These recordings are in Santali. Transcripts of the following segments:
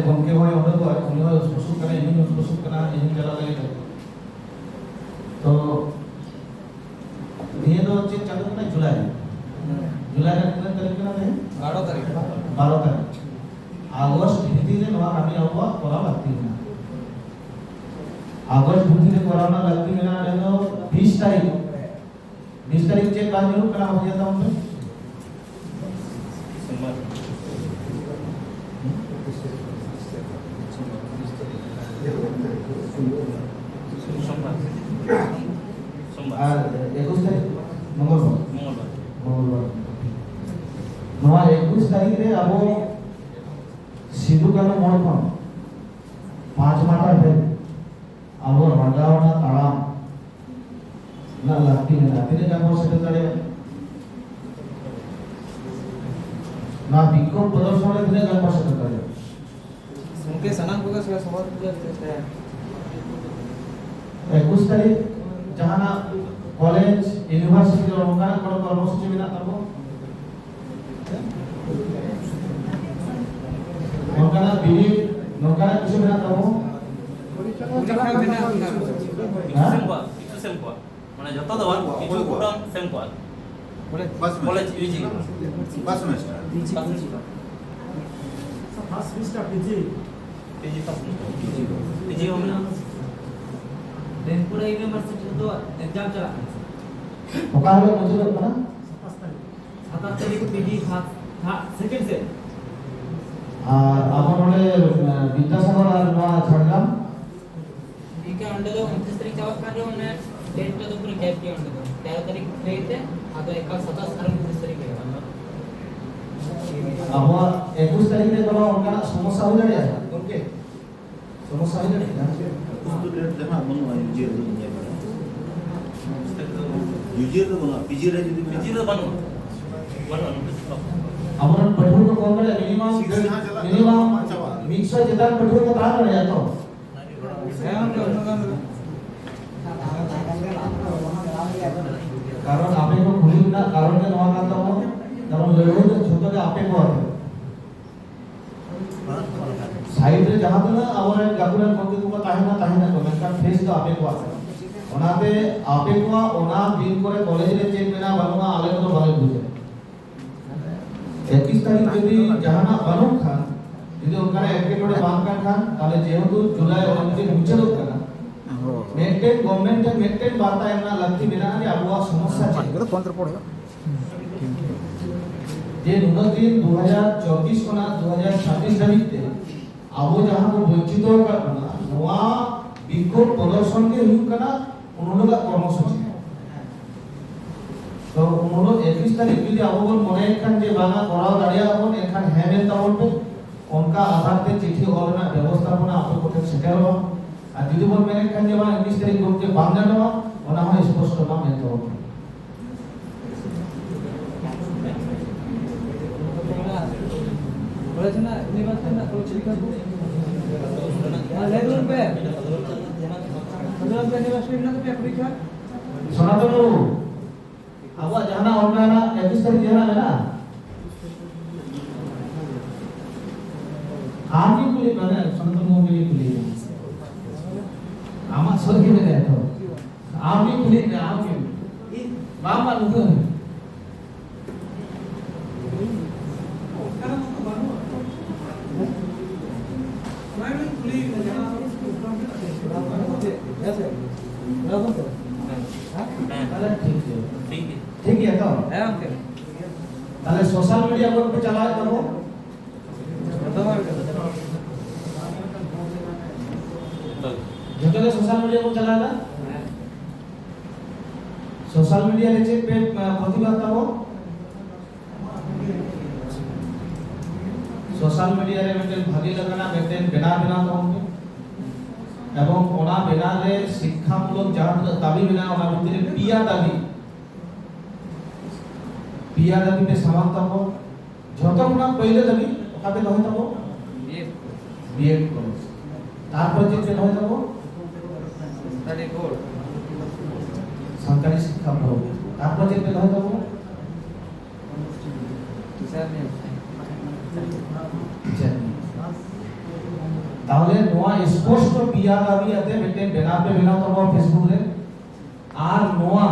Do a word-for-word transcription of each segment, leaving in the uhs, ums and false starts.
ᱜᱚᱢᱠᱮ ᱦᱚᱸᱭ ᱚᱸᱰᱮ ᱠᱚ, ᱩᱱᱤ ᱦᱚᱸᱭ ᱩᱥᱯᱟᱹᱥᱩᱜ ᱠᱟᱱᱟ, ᱤᱧ ᱦᱚᱸᱧ ᱩᱥᱯᱟᱹᱥᱩᱜ ᱠᱟᱱᱟ, ᱤᱧ ᱦᱚᱸᱧ ᱪᱟᱞᱟᱜ ᱞᱟᱹᱜᱤᱫ᱾ ᱛᱚ ᱱᱤᱭᱟᱹ ᱫᱚ ᱪᱮᱫ ᱪᱟᱸᱫᱳ ᱠᱟᱱᱟ? ᱡᱩᱞᱟᱭ᱾ ᱡᱩᱞᱟᱭ ᱨᱮ ᱛᱤᱱᱟᱹᱜ ᱛᱟᱹᱨᱤᱠᱷ ᱠᱟᱱᱟ ᱛᱮᱦᱮᱧ? ᱵᱟᱨᱚ ᱛᱟᱹᱨᱤᱠᱷ᱾ ᱵᱟᱨᱚ ᱛᱟᱹᱨᱤᱠᱷ᱾ ᱟᱜᱚᱥᱴ ᱵᱷᱤᱛᱤᱨ ᱨᱮ ᱱᱚᱣᱟ ᱠᱟᱹᱢᱤ ᱟᱵᱚᱣᱟᱜ ᱠᱚᱨᱟᱣ ᱞᱟᱹᱠᱛᱤ ᱢᱮᱱᱟᱜᱼᱟ᱾ ᱟᱜᱚᱥᱴ ᱵᱷᱤᱛᱤᱨ ᱨᱮ ᱠᱚᱨᱟᱣ ᱨᱮᱱᱟᱜ ᱞᱟᱹᱠᱛᱤ ᱢᱮᱱᱟᱜᱼᱟ᱾ ᱱᱤᱭᱟᱹ ᱫᱚ ᱵᱤᱥ ᱛᱟᱹᱨᱤᱠᱷ᱾ ᱵᱤᱥ ᱛᱟᱹᱨᱤᱠᱷ ᱪᱮᱫ ᱵᱟᱨ ᱧᱩᱨᱩᱜ ᱠᱟᱱᱟ? ᱩᱭᱦᱟᱹᱨ ᱛᱟᱵᱚᱱ ᱯᱮ᱾ ᱥᱳᱢᱵᱟᱨ᱾ ᱥᱳᱢᱵᱟᱨ᱾ ᱥᱳᱢᱵᱟᱨ᱾ ᱟᱨ ᱮᱠᱩᱥ ᱛᱟᱹᱨᱤᱠᱷ ᱢᱚᱝᱜᱚᱞᱵᱟᱨ᱾ ᱢᱚᱝᱜᱚᱞᱵᱟᱨ᱾ ᱢᱚᱝᱜᱚᱞᱵᱟᱨ᱾ ᱱᱚᱣᱟ ᱮᱠᱩᱥ ᱛᱟᱹᱨᱤᱠᱷ ᱨᱮ ᱟᱵᱚ ᱥᱤᱫᱩ ᱠᱟᱹᱱᱦᱩ ᱢᱳᱲ ᱠᱷᱚᱱ ᱯᱟᱸᱪ ᱢᱟᱴᱟ ᱫᱷᱟᱹᱵᱤᱡ ᱟᱵᱚ ᱨᱟᱸᱜᱟᱣᱱᱟ ᱛᱟᱲᱟᱢ ᱨᱮᱱᱟᱜ ᱞᱟᱹᱠᱛᱤ ᱢᱮᱱᱟᱜᱼᱟ᱾ ᱛᱤᱱᱟᱹᱜ ᱜᱟᱱ ᱵᱚᱱ ᱥᱮᱴᱮᱨ ᱫᱟᱲᱮᱭᱟᱜᱼᱟ? ᱱᱚᱣᱟ ᱵᱤᱠᱠᱷᱳᱵ ᱯᱨᱚᱫᱚᱨᱥᱚᱱ ᱨᱮ ᱛᱤᱱᱟᱹᱜ ᱜᱟᱱ ᱵᱚᱱ ᱥᱮᱴᱮᱨ ᱫᱟᱲᱮᱭᱟᱜᱼᱟ? ᱜᱚᱢᱠᱮ, ᱥᱟᱱᱟᱢ ᱠᱚᱜᱮ ᱥᱚᱦᱚᱨ ᱯᱩᱨᱟᱹ ᱪᱮᱥᱴᱟᱭᱟ᱾ ᱮᱠᱩᱥ ᱛᱟᱹᱨᱤᱠᱷ ᱡᱟᱦᱟᱱᱟᱜ ᱠᱚᱞᱮᱡᱽ, ᱤᱭᱩᱱᱤᱵᱷᱟᱨᱥᱤᱴᱤ ᱨᱮ ᱚᱱᱠᱟᱱᱟᱜ ᱠᱚᱱᱚ ᱠᱚᱨᱢᱚᱥᱩᱪᱤ ᱢᱮᱱᱟᱜ ᱛᱟᱵᱚᱱᱟ? ᱚᱱᱠᱟᱱᱟᱜ ᱵᱤᱱᱤᱰ, ᱱᱚᱝᱠᱟᱱᱟᱜ ᱠᱤᱪᱷᱩ ᱢᱮᱱᱟᱜ ᱛᱟᱵᱚᱱᱟ? ᱯᱚᱨᱤᱠᱠᱷᱟ ᱢᱮᱱᱟᱜᱼᱟ, ᱢᱮᱱᱟᱜᱼᱟ᱾ ᱦᱮᱸ? ᱥᱮᱢ ᱠᱚᱣᱟ, ᱠᱤᱪᱷᱩ ᱥᱮᱢ ᱠᱚᱣᱟ᱾ ᱢᱟᱱᱮ ᱡᱚᱛᱚ ᱫᱚ ᱵᱟᱝ, ᱠᱤᱪᱷᱩ ᱚᱠᱚᱭ ᱠᱚ? ᱠᱩᱴᱟᱹᱢ ᱥᱮᱢ ᱠᱚᱣᱟ᱾ College? College U G. First semester. First semester. First semester P G. P G first semester. P G ᱦᱚᱸ ᱢᱮᱱᱟᱜᱼᱟ᱾ ᱵᱟᱸᱠᱩᱲᱟ ᱤᱭᱩᱱᱤᱵᱷᱟᱨᱥᱤᱴᱤ ᱨᱮᱫᱚ ᱮᱠᱡᱟᱢ ᱪᱟᱞᱟᱜ ᱠᱟᱱᱟ, ᱥᱟᱨ᱾ ᱚᱠᱟ ᱦᱤᱞᱳᱜ ᱢᱩᱪᱟᱹᱫᱚᱜ ᱠᱟᱱᱟ? ᱥᱟᱛᱟᱥ ᱛᱟᱹᱨᱤᱠᱷ᱾ ᱥᱟᱛᱟᱥ ᱛᱟᱹᱨᱤᱠᱷ P G first, third, second sem. ᱟᱨ ᱟᱵᱚ ᱱᱚᱰᱮ, ᱮ, ᱵᱤᱫᱽᱫᱟᱥᱟᱜᱚᱨ ᱟᱨ ᱱᱚᱣᱟ ᱡᱷᱟᱲᱜᱨᱟᱢ? ᱴᱷᱤᱠ ᱜᱮᱭᱟ, ᱚᱸᱰᱮ ᱫᱚ ᱩᱱᱛᱨᱤᱥ ᱛᱟᱹᱨᱤᱠᱷ ᱪᱟᱵᱟᱜ ᱠᱟᱱ ᱨᱮᱦᱚᱸ, ᱚᱱᱮ ᱰᱮᱴ ᱫᱚ ᱯᱩᱨᱟᱹ ᱜᱮᱯ ᱜᱮᱭᱟ᱾ ᱚᱸᱰᱮ ᱫᱚ ᱛᱮᱨᱚ ᱛᱟᱹᱨᱤᱠᱷ ᱞᱟᱹᱭ ᱛᱮ, ᱟᱫᱚ ᱮᱠᱟᱞ ᱥᱟᱛᱟᱥ ᱟᱨ ᱩᱱᱛᱨᱤᱥ ᱛᱟᱹᱨᱤᱠᱷ ᱦᱩᱭᱩᱜᱼᱟ᱾ ᱟᱵᱚᱣᱟᱜ ᱮᱠᱩᱥ ᱛᱟᱹᱨᱤᱠᱷ ᱨᱮ ᱠᱳᱱᱳ ᱚᱱᱠᱟᱱᱟᱜ ᱥᱚᱢᱚᱥᱥᱟ ᱦᱩᱭ ᱫᱟᱲᱮᱭᱟᱜᱼᱟ ᱜᱚᱢᱠᱮ? ᱥᱚᱢᱚᱥᱥᱟ ᱦᱩᱭ ᱫᱟᱲᱮᱭᱟᱜᱼᱟ? ᱩᱱᱫᱚ ᱰᱮᱴ ᱡᱟᱦᱟᱸ ᱵᱟᱹᱱᱩᱜᱼᱟ, ᱤᱭᱩ ᱡᱤ ᱨᱮ ᱧᱮᱞ ᱵᱟᱲᱟ᱾ ᱤᱭᱩ ᱡᱤ ᱨᱮ ᱫᱚ ᱵᱟᱹᱱᱩᱜᱼᱟ, ᱯᱤ ᱡᱤ ᱨᱮ ᱡᱩᱫᱤ ᱢᱮᱱᱟᱜ ᱯᱤ ᱡᱤ ᱨᱮ ᱵᱟᱹᱱᱩᱜᱼᱟ᱾ ᱵᱟᱹᱱᱩᱜᱼᱟ, ᱱᱳᱴᱤᱥ ᱫᱚ᱾ ᱟᱵᱚᱨᱮᱱ ᱯᱟᱹᱴᱷᱩᱣᱟᱹ ᱠᱚ ᱠᱚᱢ ᱫᱟᱲᱮᱭᱟᱜᱼᱟ, ᱢᱤᱱᱤᱢᱟᱢ, ᱥᱤᱠᱥ ᱡᱟᱦᱟᱸ ᱪᱟᱞᱟᱜ ᱠᱟᱱᱟ, ᱢᱤᱱᱤᱢᱟᱢ ᱚᱱᱟ ᱪᱟᱵᱟᱜᱼᱟ᱾ ᱢᱤᱫ ᱥᱚ ᱪᱮᱛᱟᱱ ᱯᱟᱹᱴᱷᱩᱣᱟᱹ ᱠᱚ ᱛᱟᱦᱮᱸ ᱫᱟᱲᱮᱭᱟᱜᱼᱟ ᱛᱚ? ᱦᱮᱸ, ᱜᱚᱢᱠᱮ, ᱩᱱᱟᱹᱜ ᱜᱟᱱ ᱫᱚ᱾ ᱠᱟᱨᱚᱱ ᱟᱯᱮ ᱠᱚ ᱠᱩᱞᱤ ᱨᱮᱱᱟᱜ ᱠᱟᱨᱚᱱ ᱜᱮ ᱱᱚᱣᱟ ᱠᱟᱱ ᱛᱟᱵᱚᱱᱟ, ᱠᱟᱨᱚᱱ ᱞᱟᱹᱲᱦᱟᱹᱭ ᱫᱚ ᱡᱷᱚᱛᱚ ᱜᱮ ᱟᱯᱮ ᱠᱚ ᱟᱯᱮ᱾ ᱡᱟᱦᱟᱸ ᱛᱤᱱᱟᱹᱜ ᱟᱵᱚᱨᱮᱱ ᱜᱟᱹᱠᱷᱩᱲᱟᱱ ᱜᱚᱢᱠᱮ ᱠᱚᱠᱚ ᱛᱟᱦᱮᱱᱟ, ᱛᱟᱦᱮᱱᱟᱠᱚ, ᱢᱮᱱᱠᱷᱟᱱ ᱯᱷᱮᱥ ᱫᱚ ᱟᱯᱮ ᱠᱚᱣᱟᱜ ᱠᱟᱱᱟ᱾ ᱚᱱᱟᱛᱮ ᱟᱯᱮ ᱠᱚᱣᱟᱜ ᱚᱱᱟ ᱫᱤᱱ ᱠᱚᱨᱮ ᱠᱚᱞᱮᱡᱽ ᱨᱮ ᱪᱮᱫ ᱢᱮᱱᱟᱜᱼᱟ ᱵᱟᱹᱱᱩᱜᱼᱟ, ᱟᱞᱮ ᱠᱚᱫᱚ ᱵᱟᱞᱮ ᱵᱩᱡᱟ᱾ ᱮᱠᱤᱥ ᱛᱟᱹᱨᱤᱠᱷ ᱡᱩᱫᱤ ᱡᱟᱦᱟᱱᱟᱜ ᱵᱟᱹᱱᱩᱜ ᱠᱷᱟᱱ, ᱡᱩᱫᱤ ᱚᱱᱠᱟᱱᱟᱜ ᱮᱴᱠᱮᱴᱚᱬᱮ ᱵᱟᱝ ᱠᱟᱱ ᱠᱷᱟᱱ, ᱛᱟᱦᱞᱮ ᱡᱮᱦᱮᱛᱩ ᱡᱩᱞᱟᱭ ᱚᱞᱪᱤᱠᱤ ᱢᱩᱪᱟᱹᱫᱚᱜ ᱠᱟᱱᱟ, ᱢᱤᱫᱴᱮᱱ ᱜᱚᱵᱷᱢᱮᱱᱴ ᱴᱷᱮᱱ ᱢᱤᱫᱴᱮᱱ ᱵᱟᱨᱛᱟ ᱮᱢ ᱨᱮᱱᱟᱜ ᱞᱟᱹᱠᱛᱤ ᱢᱮᱱᱟᱜᱼᱟ ᱡᱮ ᱟᱵᱚᱣᱟᱜ ᱥᱚᱢᱚᱥᱥᱟ ᱪᱮᱫ? ᱯᱷᱳᱱ ᱛᱮ ᱨᱚᱯᱚᱲ ᱦᱩᱭᱩᱜᱼᱟ᱾ ᱡᱮ ᱱᱩᱱᱟᱹᱜ ᱫᱤᱱ ᱫᱩ ᱦᱟᱡᱟᱨ ᱪᱚᱵᱵᱤᱥ ᱠᱷᱚᱱᱟᱜ ᱫᱩ ᱦᱟᱡᱟᱨ ᱪᱷᱟᱵᱵᱤᱥ ᱫᱷᱟᱹᱵᱤᱡ ᱛᱮ ᱟᱵᱚ ᱡᱟᱦᱟᱸ ᱠᱚ ᱵᱚᱧᱪᱤᱛᱚ ᱟᱠᱟᱫ ᱵᱚᱱᱟ, ᱱᱚᱣᱟ ᱵᱤᱠᱷᱳᱵ ᱯᱨᱚᱫᱚᱨᱥᱚᱱ ᱜᱮ ᱦᱩᱭᱩᱜ ᱠᱟᱱᱟ ᱩᱱ ᱦᱤᱞᱳᱜᱟᱜ ᱠᱚᱨᱢᱚᱥᱩᱪᱤ᱾ ᱛᱚ ᱩᱱ ᱦᱤᱞᱳᱜ ᱮᱠᱩᱥ ᱛᱟᱹᱨᱤᱠᱷ ᱡᱩᱫᱤ ᱟᱵᱚ ᱵᱚᱱ ᱢᱚᱱᱮᱭᱮᱫ ᱠᱷᱟᱱ ᱡᱮ ᱵᱟᱝᱟ ᱠᱚᱨᱟᱣ ᱫᱟᱲᱮᱭᱟᱜᱼᱟ ᱵᱚᱱ, ᱮᱱᱠᱷᱟᱱ ᱦᱮᱸ ᱢᱮᱱ ᱛᱟᱵᱚᱱ ᱯᱮ᱾ ᱚᱱᱠᱟ ᱟᱫᱷᱟᱨ ᱛᱮ ᱪᱤᱴᱷᱤ ᱚᱞ ᱨᱮᱱᱟᱜ ᱵᱮᱵᱚᱥᱛᱷᱟ ᱵᱚᱱᱟ ᱟᱯᱮ ᱠᱚᱴᱷᱮᱱ ᱥᱮᱴᱮᱨᱚᱜᱼᱟ᱾ ᱟᱨ ᱡᱩᱫᱤ ᱵᱚᱱ ᱢᱮᱱᱮᱫ ᱠᱷᱟᱱ ᱡᱮ ᱵᱟᱝ ᱮᱠᱩᱥ ᱛᱟᱹᱨᱤᱠᱷ ᱜᱚᱢᱠᱮ ᱵᱟᱝ ᱜᱟᱱᱚᱜᱼᱟ, ᱚᱱᱟ ᱦᱚᱸ ᱥᱯᱚᱥᱴᱚ ᱢᱟ ᱢᱮᱱ ᱛᱟᱵᱚᱱ ᱯᱮ᱾ ᱠᱚᱞᱮᱡᱽ ᱨᱮᱱᱟᱜ ᱤᱭᱩᱱᱤᱵᱷᱟᱨᱥᱤᱴᱤ ᱨᱮᱱᱟᱜ ᱠᱚᱞᱮᱡᱽ ᱯᱚᱨᱤᱠᱠᱷᱟ ᱠᱚ᱾ ᱢᱟ ᱞᱟᱹᱭ ᱛᱟᱵᱚᱱ ᱯᱮ᱾ ᱥᱟᱫᱷᱩᱨᱟᱢᱪᱟᱸᱫᱽ ᱤᱭᱩᱱᱤᱵᱷᱟᱨᱥᱤᱴᱤ ᱨᱮᱱᱟᱜ ᱛᱟᱯᱮᱭᱟ ᱯᱚᱨᱤᱠᱠᱷᱟ? ᱥᱚᱱᱟᱛᱚᱱ ᱵᱟᱹᱵᱩ, ᱟᱵᱚᱣᱟᱜ ᱡᱟᱦᱟᱱᱟᱜ ᱚᱱᱠᱟᱱᱟᱜ ᱮᱠᱩᱥ ᱛᱟᱹᱨᱤᱠᱷ ᱡᱟᱦᱟᱱᱟᱜ ᱢᱮᱱᱟᱜᱼᱟ? ᱟᱢ ᱜᱮ ᱠᱩᱞᱤ ᱢᱮ, ᱥᱚᱱᱟᱛᱚᱱ ᱵᱟᱹᱵᱩ ᱜᱮ ᱠᱩᱞᱤ ᱢᱮ᱾ ᱟᱢᱟᱜ ᱥᱩᱨ ᱜᱮ ᱢᱮᱱᱟᱭᱟ ᱛᱚ᱾ ᱟᱢ ᱜᱮ ᱠᱩᱞᱤ ᱢᱮ, ᱟᱢ ᱜᱮ᱾ ᱵᱟᱝ, ᱵᱟᱝ, ᱱᱩᱠᱩ ᱛᱟᱦᱞᱮ ᱴᱷᱤᱠ ᱜᱮᱭᱟ᱾ ᱴᱷᱤᱠ ᱜᱮᱭᱟ᱾ ᱴᱷᱤᱠ ᱜᱮᱭᱟ ᱛᱚ? ᱦᱮᱸ, ᱜᱚᱢᱠᱮ᱾ ᱛᱟᱦᱞᱮ ᱥᱳᱥᱟᱞ ᱢᱤᱰᱤᱭᱟ ᱵᱳᱨᱰ ᱯᱮ ᱪᱟᱞᱟᱣᱮᱫ ᱛᱟᱵᱚ? ᱡᱚᱛᱚ ᱜᱮ ᱥᱳᱥᱟᱞ ᱢᱤᱰᱤᱭᱟ ᱵᱚᱱ ᱪᱟᱞᱟᱣᱮᱫᱟ᱾ ᱥᱳᱥᱟᱞ ᱢᱤᱰᱤᱭᱟ ᱨᱮ ᱪᱮᱫ ᱯᱮ, ᱟ, ᱯᱨᱚᱛᱤᱵᱟᱫ ᱛᱟᱵᱚ? ᱥᱳᱥᱟᱞ ᱢᱤᱰᱤᱭᱟ ᱨᱮ ᱢᱤᱫᱴᱮᱱ ᱵᱷᱟᱜᱮ ᱞᱮᱠᱟᱱᱟᱜ ᱢᱤᱫᱴᱮᱱ ᱵᱮᱱᱟᱨ ᱵᱮᱱᱟᱣ ᱛᱟᱵᱚᱱ ᱯᱮ᱾ ᱮᱵᱚᱝ ᱚᱱᱟ ᱵᱮᱱᱟᱨ ᱨᱮ ᱥᱤᱠᱠᱷᱟᱢᱩᱞᱚᱠ ᱡᱟᱦᱟᱸ ᱛᱤᱱᱟᱹᱜ ᱫᱟᱹᱵᱤ ᱢᱮᱱᱟᱜᱼᱟ, ᱚᱱᱟ ᱵᱷᱤᱛᱨᱤ ᱨᱮ ᱯᱮᱭᱟ ᱫᱟᱹᱵᱤ, ᱯᱮᱭᱟ ᱫᱟᱹᱵᱤ ᱯᱮ ᱥᱟᱢᱟᱝ ᱛᱟᱵᱚ᱾ ᱡᱷᱚᱛᱚ ᱠᱷᱚᱱᱟᱜ ᱯᱟᱹᱭᱞᱟᱹ ᱫᱟᱹᱵᱤ ᱚᱠᱟ ᱯᱮ ᱫᱚᱦᱚᱭ ᱛᱟᱵᱚ? B Ed. B Ed college. ᱛᱟᱨᱯᱚᱨ ᱪᱮᱫ ᱯᱮ ᱫᱚᱦᱚᱭ ᱛᱟᱵᱚ? ᱥᱟᱱᱛᱟᱲᱤ ᱵᱳᱨᱰ᱾ ᱥᱟᱱᱛᱟᱲᱤ ᱥᱤᱠᱠᱷᱟ ᱵᱳᱨᱰ᱾ ᱛᱟᱨᱯᱚᱨ ᱪᱮᱫ ᱯᱮ ᱫᱚᱦᱚᱭ ᱛᱟᱵᱚ? ᱴᱤᱪᱟᱨ ᱱᱤᱭᱳᱜᱽ᱾ ᱴᱤᱪᱟᱨ ᱱᱤᱭᱳᱜᱽ᱾ ᱛᱟᱦᱚᱞᱮ ᱱᱚᱣᱟ ᱥᱯᱚᱥᱴᱚ ᱯᱮᱭᱟ ᱫᱟᱹᱵᱤ ᱟᱛᱮ ᱢᱤᱫᱴᱮᱱ ᱵᱮᱱᱟᱨ ᱯᱮ ᱵᱮᱱᱟᱣ ᱛᱟᱵᱚᱱᱟ ᱯᱷᱮᱥᱵᱩᱠ ᱨᱮ, ᱟᱨ ᱱᱚᱣᱟ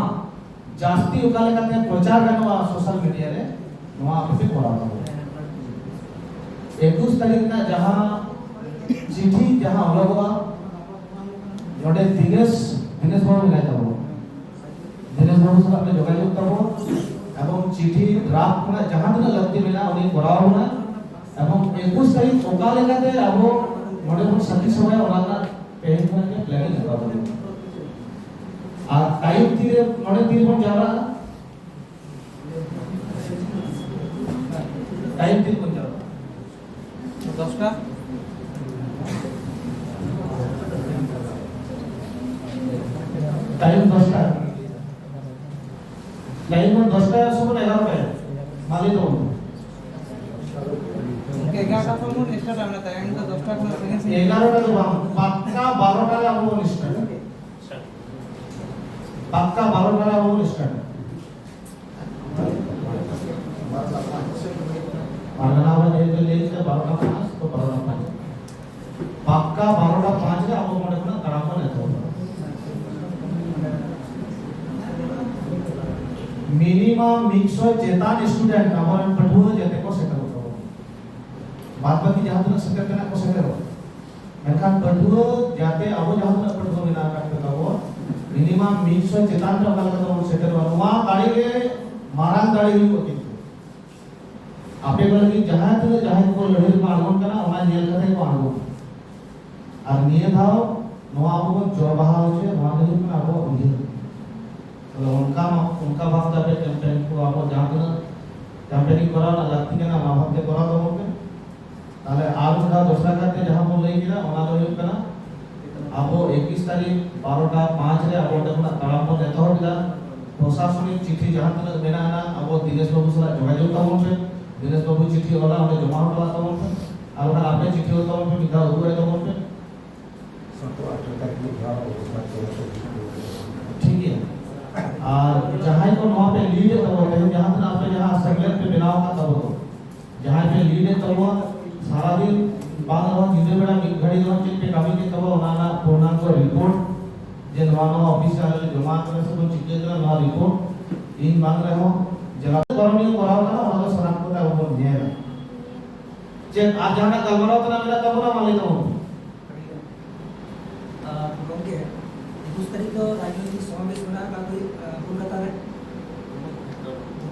ᱡᱟᱹᱥᱛᱤ ᱚᱠᱟ ᱞᱮᱠᱟᱛᱮ ᱯᱨᱚᱪᱟᱨ ᱜᱟᱱᱚᱜᱼᱟ ᱥᱳᱥᱟᱞ ᱢᱤᱰᱤᱭᱟ ᱨᱮ, ᱱᱚᱣᱟ ᱟᱯᱮ ᱯᱮ ᱠᱚᱨᱟᱣ ᱛᱟᱵᱚᱱᱟ᱾ ᱮᱠᱩᱥ ᱛᱟᱹᱨᱤᱠᱷ ᱨᱮᱱᱟᱜ ᱡᱟᱦᱟᱸ ᱪᱤᱴᱷᱤ ᱡᱟᱦᱟᱸ ᱚᱞᱚᱜᱚᱜᱼᱟ, ᱱᱚᱰᱮ ᱫᱤᱱᱮᱥ, ᱫᱤᱱᱮᱥ ᱵᱟᱹᱵᱩ ᱢᱮᱱᱟᱭ ᱛᱟᱵᱚᱱᱟ, ᱫᱤᱱᱮᱥ ᱵᱟᱹᱵᱩ ᱥᱟᱞᱟᱜ ᱯᱮ ᱡᱳᱜᱟᱡᱳᱜᱽ ᱛᱟᱵᱚᱱ, ᱮᱵᱚᱝ ᱪᱤᱴᱷᱤ ᱰᱨᱟᱯᱴ ᱠᱷᱚᱱᱟᱜ ᱡᱟᱦᱟᱸ ᱛᱤᱱᱟᱹᱜ ᱞᱟᱹᱠᱛᱤ ᱢᱮᱱᱟᱜᱼᱟ ᱩᱱᱤ ᱠᱚᱨᱟᱣ ᱵᱚᱱᱟ, ᱮᱵᱚᱝ ᱮᱠᱩᱥ ᱛᱟᱹᱨᱤᱠᱷ ᱚᱠᱟ ᱞᱮᱠᱟᱛᱮ ᱟᱵᱚ ᱱᱚᱰᱮ ᱵᱚᱱ ᱥᱟᱹᱠᱷᱤ ᱥᱚᱵᱷᱟᱭᱟ ᱚᱱᱟ ᱨᱮᱱᱟᱜ ᱛᱮᱦᱮᱧ ᱠᱷᱚᱱᱟᱜ ᱜᱮ ᱯᱞᱮᱱᱤᱝ ᱦᱟᱛᱟᱣ ᱦᱩᱭᱩᱜᱼᱟ᱾ ᱟᱨ ᱴᱟᱭᱤᱢ ᱛᱤᱨᱮ ᱱᱚᱰᱮ ᱛᱤᱨᱮ ᱵᱚᱱ ᱡᱟᱣᱨᱟᱜᱼᱟ? ᱴᱟᱭᱤᱢ ᱛᱤᱨᱮ ᱵᱚᱱ ᱡᱟᱣᱨᱟᱜᱼᱟ? ᱫᱚᱥᱴᱟ᱾ ᱴᱟᱭᱤᱢ ᱫᱚᱥᱴᱟ᱾ ᱴᱟᱭᱤᱢ ᱫᱚ ᱫᱚᱥᱴᱟ ᱥᱚᱢᱚᱭ ᱮᱜᱟᱨᱚᱴᱟ᱾ ᱢᱟ ᱞᱟᱹᱭ ᱛᱟᱵᱚᱱ ᱯᱮ᱾ ᱜᱚᱝᱠᱮ, ᱮᱜᱟᱨᱚᱴᱟ ᱠᱷᱚᱱ ᱵᱚᱱ ᱥᱴᱟᱨᱴᱟ, ᱢᱟᱱᱮ ᱴᱟᱭᱤᱢ ᱫᱚ ᱫᱚᱥᱴᱟ ᱠᱷᱚᱱ ᱥᱟᱺᱜᱤᱧ ᱥᱟᱺᱜᱤᱧ᱾ ᱮᱜᱟᱨᱚᱴᱟ ᱫᱚ ᱵᱟᱝ, ᱯᱟᱠᱠᱟ ᱵᱟᱨᱚᱴᱟ ᱨᱮ ᱟᱵᱚ ᱵᱚᱱ ᱥᱴᱟᱨᱴᱟ᱾ ᱯᱟᱠᱠᱟ ᱵᱟᱨᱚᱴᱟ ᱨᱮ ᱟᱵᱚ ᱵᱚᱱ ᱥᱴᱟᱨᱴᱟ᱾ ᱯᱟᱨᱜᱟᱱᱟ ᱵᱟᱵᱟ ᱡᱮᱦᱮᱛᱩ ᱞᱟᱹᱭ ᱠᱮᱫᱟ ᱵᱟᱨᱚᱴᱟ ᱯᱟᱸᱪ, ᱛᱚ ᱵᱟᱨᱚᱴᱟ ᱯᱟᱸᱪ᱾ ᱯᱟᱠᱠᱟ ᱵᱟᱨᱚᱴᱟ ᱯᱟᱸᱪ ᱨᱮ ᱟᱵᱚ ᱱᱚᱰᱮ ᱠᱷᱚᱱᱟᱜ ᱛᱟᱲᱟᱢ ᱵᱚᱱ ᱮᱛᱚᱦᱚᱵᱟ᱾ ᱢᱤᱱᱤᱢᱟᱢ ᱢᱤᱫᱥᱚ ᱪᱮᱛᱟᱱ ᱥᱴᱩᱰᱮᱱᱴ ᱟᱵᱚᱨᱮᱱ ᱯᱟᱹᱴᱷᱩᱣᱟᱹ ᱡᱟᱛᱮ ᱠᱚ ᱥᱮᱴᱮᱨᱚᱜ ᱛᱟᱵᱚᱱ᱾ ᱵᱟᱫ ᱵᱟᱹᱠᱤ ᱡᱟᱦᱟᱸ ᱛᱤᱱᱟᱹᱜ ᱥᱮᱴᱮᱨ ᱛᱮᱱᱟᱜ ᱠᱚ ᱥᱮᱴᱮᱨᱚᱜ᱾ ᱢᱮᱱᱠᱷᱟᱱ ᱯᱟᱹᱴᱷᱩᱣᱟᱹ ᱡᱟᱛᱮ ᱟᱵᱚ ᱡᱟᱦᱟᱸ ᱛᱤᱱᱟᱹᱜ ᱯᱟᱹᱴᱷᱩᱣᱟᱹ ᱢᱮᱱᱟᱜ ᱟᱠᱟᱫ ᱠᱚ ᱛᱟᱵᱚ, ᱢᱤᱱᱤᱢᱟᱢ ᱢᱤᱫᱥᱚ ᱪᱮᱛᱟᱱ ᱨᱮ ᱚᱠᱟ ᱞᱮᱠᱟ ᱛᱮᱵᱚᱱ ᱥᱮᱴᱮᱨᱚᱜᱼᱟ, ᱱᱚᱣᱟ ᱫᱟᱲᱮ ᱜᱮ ᱢᱟᱨᱟᱝ ᱫᱟᱲᱮ ᱦᱩᱭᱩᱜᱼᱟ᱾ ᱠᱤᱱᱛᱩ ᱟᱯᱮ ᱠᱚ ᱞᱟᱹᱜᱤᱫ ᱡᱟᱦᱟᱸ ᱛᱤᱱᱟᱹᱜ ᱡᱟᱦᱟᱸᱭ ᱠᱚᱠᱚ ᱞᱟᱹᱲᱦᱟᱹᱭ ᱨᱮᱠᱚ ᱟᱬᱜᱚᱱ ᱠᱟᱱᱟ, ᱚᱱᱟ ᱧᱮᱞ ᱠᱟᱛᱮ ᱠᱚ ᱟᱬᱜᱚᱱᱟ᱾ ᱟᱨ ᱱᱤᱭᱟᱹ ᱫᱷᱟᱣ ᱱᱚᱣᱟ ᱟᱵᱚ ᱵᱚᱱ ᱡᱚ ᱵᱟᱦᱟ ᱦᱚᱪᱚᱭᱟ, ᱱᱚᱣᱟ ᱜᱮ ᱦᱩᱭᱩᱜ ᱠᱟᱱᱟ ᱟᱵᱚᱣᱟᱜ ᱩᱭᱦᱟᱹᱨ᱾ ᱛᱟᱦᱞᱮ ᱚᱱᱠᱟ ᱢᱟ-, ᱚᱱᱠᱟ ᱵᱷᱟᱵᱛᱮ ᱟᱯᱮ ᱠᱮᱢᱯᱮᱱ ᱠᱚ, ᱟᱵᱚ ᱡᱟᱦᱟᱸ ᱛᱤᱱᱟᱹᱜ ᱠᱮᱢᱯᱮᱱᱤᱝ ᱠᱚᱨᱟᱣ ᱨᱮᱱᱟᱜ ᱞᱟᱹᱠᱛᱤ ᱠᱟᱱᱟ, ᱚᱱᱟ ᱵᱷᱟᱵᱛᱮ ᱠᱚᱨᱟᱣ ᱛᱟᱵᱚᱱ ᱯᱮ᱾ ᱛᱟᱦᱞᱮ ᱟᱨ ᱢᱤᱫ ᱫᱷᱟᱣ ᱫᱚᱥᱨᱟ ᱠᱟᱨᱛᱮ ᱡᱟᱦᱟᱸ ᱵᱚᱱ ᱞᱟᱹᱭ ᱠᱮᱫᱟ, ᱚᱱᱟ ᱫᱚ ᱦᱩᱭᱩᱜ ᱠᱟᱱᱟ ᱟᱵᱚ ᱮᱠᱩᱥ ᱛᱟᱹᱨᱤᱠᱷ ᱵᱟᱨᱚᱴᱟ ᱯᱟᱸᱪ ᱨᱮ ᱟᱵᱚ ᱚᱸᱰᱮ ᱠᱷᱚᱱᱟᱜ ᱛᱟᱲᱟᱢ ᱵᱚᱱ ᱮᱛᱚᱦᱚᱵ ᱮᱫᱟ᱾ ᱯᱨᱚᱥᱟᱥᱚᱱᱤᱠ ᱪᱤᱴᱷᱤ ᱡᱟᱦᱟᱸ ᱛᱤᱱᱟᱹᱜ ᱢᱮᱱᱟᱜᱼᱟ, ᱟᱵᱚ ᱫᱤᱱᱮᱥ ᱵᱟᱹᱵᱩ ᱥᱟᱞᱟᱜ ᱡᱳᱜᱟᱡᱳᱜᱽ ᱛᱟᱵᱚᱱ ᱯᱮ᱾ ᱫᱤᱱᱮᱥ ᱵᱟᱹᱵᱩ ᱪᱤᱴᱷᱤ ᱚᱞᱟ, ᱚᱸᱰᱮ ᱡᱚᱢᱟ ᱦᱚᱴᱚ ᱠᱟᱜ ᱛᱟᱵᱚᱱ ᱯᱮ᱾ ᱟᱨ ᱵᱟᱠᱷᱟᱱ ᱟᱯᱮ ᱪᱤᱴᱷᱤ ᱚᱞ ᱛᱟᱵᱚᱱ ᱯᱮ, ᱢᱤᱫ ᱫᱷᱟᱣ ᱩᱫᱩᱜ ᱟᱭ ᱛᱟᱵᱚᱱ ᱯᱮ᱾ ᱴᱷᱤᱠ ᱜᱮᱭᱟ᱾ ᱟᱨ ᱡᱟᱦᱟᱸᱭ ᱠᱚ ᱱᱚᱣᱟ ᱯᱮ ᱞᱤᱰ ᱮᱫ ᱛᱟᱵᱚᱱ, ᱛᱮᱦᱮᱧ ᱡᱟᱦᱟᱸ ᱛᱤᱱᱟᱹᱜ ᱟᱯᱮ ᱡᱟᱦᱟᱸ ᱥᱮᱢᱞᱮᱫ ᱯᱮ ᱵᱮᱱᱟᱣ ᱟᱠᱟᱫ ᱛᱟᱵᱚᱱ ᱫᱚ, ᱡᱟᱦᱟᱸᱭ ᱯᱮ ᱞᱤᱰ ᱮᱫ ᱛᱟᱵᱚᱱᱟ, ᱥᱟᱨᱟᱫᱤᱱ ᱵᱟᱝ ᱨᱮᱦᱚᱸ ᱧᱤᱫᱟᱹ ᱵᱮᱲᱟ ᱢᱤᱫ ᱜᱷᱟᱹᱲᱤ ᱨᱮᱦᱚᱸ ᱪᱮᱫ ᱯᱮ ᱠᱟᱹᱢᱤ ᱠᱮᱫ ᱛᱟᱵᱚ, ᱚᱱᱟ ᱨᱮᱱᱟᱜ ᱯᱩᱨᱱᱟᱝᱜᱚ ᱨᱤᱯᱳᱨᱴ, ᱡᱮ ᱱᱚᱣᱟ ᱱᱚᱣᱟ ᱚᱯᱷᱤᱥ ᱨᱮ ᱟᱞᱮ ᱞᱮ ᱡᱚᱢᱟ ᱟᱠᱟᱫᱟ ᱥᱮ ᱵᱚᱱ ᱪᱤᱠᱟᱹ ᱠᱟᱫᱟ, ᱱᱚᱣᱟ ᱨᱤᱯᱳᱨᱴ ᱤᱧ ᱵᱟᱝ ᱨᱮᱦᱚᱸ ᱡᱮᱞᱟ ᱠᱚᱨᱚᱱᱤᱭᱚ ᱠᱚᱨᱟᱣ ᱠᱟᱱᱟ, ᱚᱱᱟ ᱫᱚ ᱥᱟᱱᱟᱢ ᱠᱚᱛᱮ ᱟᱵᱚ ᱵᱚᱱ ᱧᱮᱞᱟ᱾ ᱪᱮᱫ ᱟᱨ ᱡᱟᱦᱟᱸᱱᱟᱜ ᱜᱟᱞᱢᱟᱨᱟᱣ ᱛᱮᱱᱟᱜ ᱢᱮᱱᱟᱜ ᱛᱟᱵᱚᱱᱟ, ᱢᱟ ᱞᱟᱹᱭ ᱛᱟᱵᱚᱱ ᱯᱮ᱾ ᱟᱨ ᱜᱚᱢᱠᱮ, ᱮᱠᱩᱥ ᱛᱟᱹᱨᱤᱠᱷ ᱫᱚ ᱨᱟᱡᱽᱱᱳᱭᱛᱤᱠ ᱥᱚᱢᱟᱵᱮᱥ ᱢᱮᱱᱟᱜ ᱟᱠᱟᱫ ᱫᱚ, ᱟᱸ, ᱠᱳᱞᱠᱟᱛᱟ ᱨᱮ᱾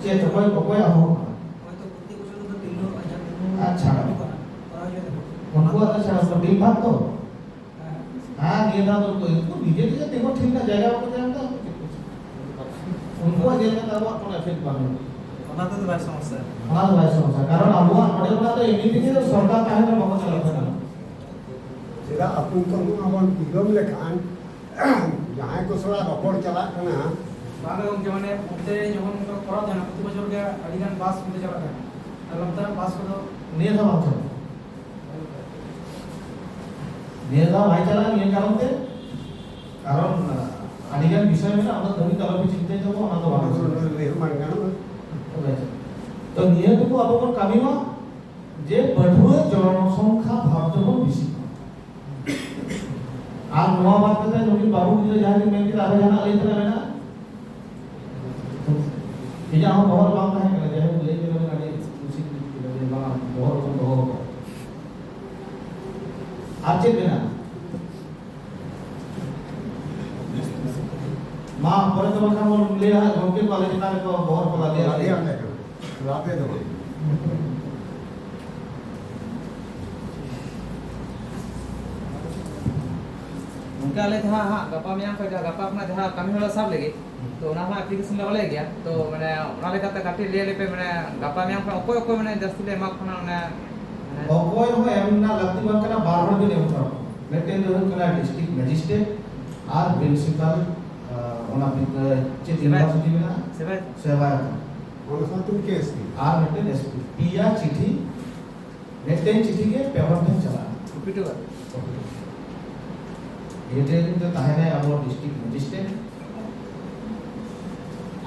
ᱪᱮᱫ ᱚᱠᱚᱭ, ᱚᱠᱚᱭ ᱟᱦᱚᱵ ᱟᱠᱟᱱᱟ? ᱦᱚᱭᱛᱚ ᱯᱨᱚᱛᱮᱠ ᱵᱚᱪᱷᱚᱨ ᱫᱚ ᱛᱤᱨᱞᱟᱹ ᱟᱡᱟᱜ ᱧᱩᱛᱩᱢ ᱟᱪᱪᱷᱟ᱾ ᱦᱤᱡᱩᱜ ᱠᱟᱱᱟ, ᱠᱚᱨᱟᱣ ᱦᱚᱪᱚᱭ ᱫᱟᱠᱚ᱾ ᱩᱱᱠᱩᱣᱟᱜ ᱫᱚ ᱪᱷᱟᱲᱟ ᱫᱚ ᱴᱤᱢ ᱵᱷᱟᱜᱽ ᱛᱚ? ᱦᱮᱸ᱾ ᱦᱮᱸ, ᱱᱤᱭᱟᱹ ᱫᱷᱟᱣ ᱫᱚ ᱩᱱᱠᱩ, ᱩᱱᱠᱩ ᱱᱤᱡᱮ ᱛᱮᱜᱮ ᱛᱤᱸᱜᱩ ᱴᱷᱤᱠ ᱨᱮᱱᱟᱜ ᱡᱟᱭᱜᱟ ᱵᱟᱠᱚ ᱧᱟᱢ ᱮᱫᱟ, ᱩᱱᱠᱩ ᱪᱮᱫ ᱠᱚ ᱪᱤᱠᱟᱹᱭᱟ? ᱩᱱᱠᱩᱣᱟᱜ ᱧᱮᱞ ᱠᱟᱛᱮ ᱟᱵᱚᱣᱟᱜ ᱠᱳᱱᱳ ᱮᱯᱷᱮᱠᱴ ᱵᱟᱝ ᱦᱩᱭᱩᱜᱼᱟ᱾ ᱚᱱᱟ ᱛᱮᱫᱚ ᱵᱟᱭ ᱥᱚᱢᱚᱥᱥᱟ᱾ ᱚᱱᱟ ᱫᱚ ᱵᱟᱭ ᱥᱚᱢᱚᱥᱥᱟ, ᱠᱟᱨᱚᱱ ᱟᱵᱚᱣᱟᱜ ᱱᱚᱰᱮ ᱠᱷᱚᱱᱟᱜ ᱫᱚ ᱮᱢᱱᱤ ᱛᱮᱜᱮ ᱥᱚᱨᱠᱟᱨ ᱛᱟᱦᱮᱸ ᱨᱮ ᱵᱟᱠᱚ ᱪᱟᱞᱟᱜ ᱠᱟᱱᱟ᱾ ᱪᱮᱫᱟᱜ ᱟᱹᱛᱩ ᱠᱚ ᱱᱚᱣᱟ ᱵᱚᱱ ᱵᱤᱞᱚᱢ ᱞᱮᱠᱷᱟᱱ ᱡᱟᱦᱟᱸᱭ ᱠᱚ ᱥᱟᱞᱟᱜ ᱨᱚᱯᱚᱲ ᱪᱟᱞᱟᱜ ᱠᱟᱱᱟ᱾ ᱵᱟᱝ ᱜᱚᱢᱠᱮ, ᱢᱟᱱᱮ ᱚᱱᱛᱮ ᱡᱚᱠᱷᱚᱱ ᱚᱱᱠᱟ ᱠᱚᱨᱟᱣ ᱛᱟᱦᱮᱱᱟ, ᱯᱨᱚᱛᱤ ᱵᱚᱪᱷᱚᱨ ᱜᱮ ᱟᱹᱰᱤ ᱜᱟᱱ ᱵᱟᱥ ᱚᱱᱛᱮ ᱪᱟᱞᱟᱜ ᱛᱟᱦᱮᱱᱟ, ᱟᱨ ᱚᱱᱛᱮᱱᱟᱜ ᱵᱟᱥ ᱠᱚᱫᱚ ᱱᱤᱭᱟᱹ ᱫᱷᱟᱣ ᱵᱟᱝ ᱪᱟᱞᱟᱜᱼᱟ᱾ ᱱᱤᱭᱟᱹ ᱫᱷᱟᱣ ᱵᱟᱭ ᱪᱟᱞᱟᱜᱼᱟ, ᱱᱤᱭᱟᱹ ᱠᱟᱨᱚᱱ ᱛᱮ, ᱠᱟᱨᱚᱱ, ᱟᱹᱰᱤ ᱜᱟᱱ ᱵᱤᱥᱚᱭ ᱢᱮᱱᱟᱜᱼᱟ, ᱩᱱᱟᱹᱜ ᱫᱷᱟᱹᱵᱤᱡ ᱫᱚ ᱟᱞᱚᱯᱮ ᱪᱤᱱᱛᱟᱹᱭ ᱛᱟᱵᱚᱱᱟ, ᱚᱱᱟ ᱫᱚ ᱵᱟᱝ ᱚᱱᱟ ᱫᱚ ᱞᱟᱹᱭ ᱦᱚᱸ ᱵᱟᱝ ᱜᱟᱱᱚᱜᱼᱟ᱾ ᱛᱚ ᱱᱤᱭᱟᱹ ᱴᱩᱠᱩ ᱟᱵᱚ ᱵᱚᱱ ᱠᱟᱹᱢᱤ ᱢᱟ, ᱡᱮ ᱯᱟᱹᱴᱷᱩᱣᱟᱹ ᱡᱚᱱᱚᱥᱚᱝᱠᱷᱟ ᱵᱷᱟᱵᱽ ᱛᱮᱵᱚᱱ ᱵᱮᱥᱤ ᱠᱚᱣᱟ᱾ ᱟᱨ ᱱᱚᱣᱟ ᱵᱟᱫ ᱠᱟᱛᱮ ᱱᱩᱠᱤᱱ ᱵᱟᱹᱵᱩ ᱜᱤᱫᱽᱨᱟᱹ ᱡᱟᱦᱟᱸ ᱠᱤᱱ ᱢᱮᱱ ᱠᱮᱫᱟ, ᱟᱨᱦᱚᱸ ᱡᱟᱦᱟᱱᱟᱜ ᱞᱟᱹᱭ ᱛᱮᱱᱟᱜ ᱢᱮᱱᱟᱜᱼᱟ? ᱤᱧᱟᱹᱜ ᱦᱚᱸ ᱵᱚᱦᱚᱨ ᱵᱟᱝ ᱛᱟᱦᱮᱸ ᱠᱟᱱᱟ, ᱡᱟᱭᱦᱳᱠ ᱞᱟᱹᱭ ᱠᱮᱫᱟ ᱵᱮᱱ, ᱟᱹᱰᱤ ᱠᱩᱥᱤ ᱵᱩᱡᱽ ᱠᱮᱫᱟ ᱡᱮ ᱵᱟᱝ, ᱵᱚᱦᱚᱨ ᱵᱚᱱ ᱫᱚᱦᱚ ᱠᱟᱜᱼᱟ᱾ ᱟᱨ ᱪᱮᱫ ᱢᱮᱱᱟᱜᱼᱟ? ᱢᱟ ᱯᱚᱨᱮ ᱛᱮ ᱵᱟᱝᱠᱷᱟᱱ ᱵᱚᱱ ᱞᱟᱹᱭᱟ ᱦᱟᱸᱜ, ᱜᱚᱢᱠᱮ ᱠᱚ ᱟᱞᱮ ᱪᱮᱛᱟᱱ ᱨᱮᱠᱚ ᱵᱚᱦᱚᱨ ᱠᱚ ᱞᱟᱫᱮᱭᱟ᱾ ᱞᱟᱫᱮᱭᱟ ᱚᱸᱰᱮ ᱠᱷᱚᱱ᱾ ᱞᱟᱫᱮ ᱫᱚ ᱵᱟᱝ᱾ ᱜᱚᱢᱠᱮ, ᱟᱞᱮ ᱡᱟᱦᱟᱸ ᱦᱟᱸᱜ ᱜᱟᱯᱟ ᱢᱮᱭᱟᱝ ᱠᱷᱚᱱ ᱡᱟᱦᱟᱸ, ᱜᱟᱯᱟ ᱠᱷᱚᱱᱟᱜ ᱡᱟᱦᱟᱸ ᱠᱟᱹᱢᱤ ᱦᱚᱨᱟ ᱥᱟᱵ ᱞᱟᱹᱜᱤᱫ, ᱛᱚ ᱚᱱᱟ ᱦᱚᱸ ᱮᱯᱞᱤᱠᱮᱥᱚᱱ ᱞᱮ ᱚᱞᱮᱫ ᱜᱮᱭᱟ᱾ ᱛᱚ ᱢᱟᱱᱮ ᱚᱱᱟ ᱞᱮᱠᱟᱛᱮ ᱠᱟᱹᱴᱤᱡ ᱞᱟᱹᱭ ᱟᱞᱮ ᱯᱮ, ᱢᱟᱱᱮ ᱜᱟᱯᱟ ᱢᱮᱭᱟᱝ ᱠᱷᱚᱱ ᱚᱠᱚᱭ ᱚᱠᱚᱭ ᱢᱟᱱᱮ ᱡᱟᱹᱥᱛᱤ ᱞᱮ ᱮᱢᱟ ᱠᱚ ᱠᱟᱱᱟ, ᱢᱟᱱᱮ, ᱢᱟᱱᱮ ᱚᱠᱚᱭ ᱦᱚᱸ ᱮᱢ ᱨᱮᱱᱟᱜ ᱞᱟᱹᱠᱛᱤ ᱵᱟᱝ ᱠᱟᱱᱟ, ᱵᱟᱨ ᱦᱚᱲ ᱵᱤᱱ ᱮᱢ ᱠᱚᱣᱟ᱾ ᱢᱤᱫᱴᱮᱱ ᱫᱚ ᱦᱩᱭᱩᱜ ᱠᱟᱱᱟ ᱰᱤᱥᱴᱨᱤᱠᱴ ᱢᱮᱡᱤᱥᱴᱨᱮᱴ ᱟᱨ ᱯᱨᱤᱱᱥᱤᱯᱟᱞ, ᱟᱸ, ᱚᱱᱟ ᱵᱤᱫᱽ-, ᱪᱮᱫ ᱥᱮᱵᱟᱭᱚᱛ᱾ ᱤᱭᱩᱱᱤᱵᱷᱟᱨᱥᱤᱴᱤ ᱢᱮᱱᱟᱜᱼᱟ? ᱥᱮᱵᱟᱭᱚᱛ᱾ ᱥᱮᱵᱟᱭᱚᱛ᱾ ᱚᱱᱟ ᱥᱟᱶᱛᱮ ᱢᱤᱫᱴᱮᱱ ᱮᱥᱯᱤ᱾ ᱟᱨ ᱢᱤᱫᱴᱮᱱ ᱮᱥᱯᱤ᱾ ᱯᱮᱭᱟ ᱪᱤᱴᱷᱤ, ᱢᱤᱫᱴᱮᱱ ᱪᱤᱴᱷᱤ ᱜᱮ ᱯᱮ ᱦᱚᱲ ᱴᱷᱮᱱ ᱪᱟᱞᱟᱜᱼᱟ᱾ ᱠᱚᱯᱤ ᱴᱩ ᱠᱟᱛᱮ᱾ ᱦᱮᱰ ᱨᱮ ᱛᱟᱦᱮᱱᱟᱭ ᱟᱵᱚ ᱰᱤᱥᱴᱨᱤᱠᱴ ᱢᱮᱡᱤᱥᱴᱨᱮᱴ,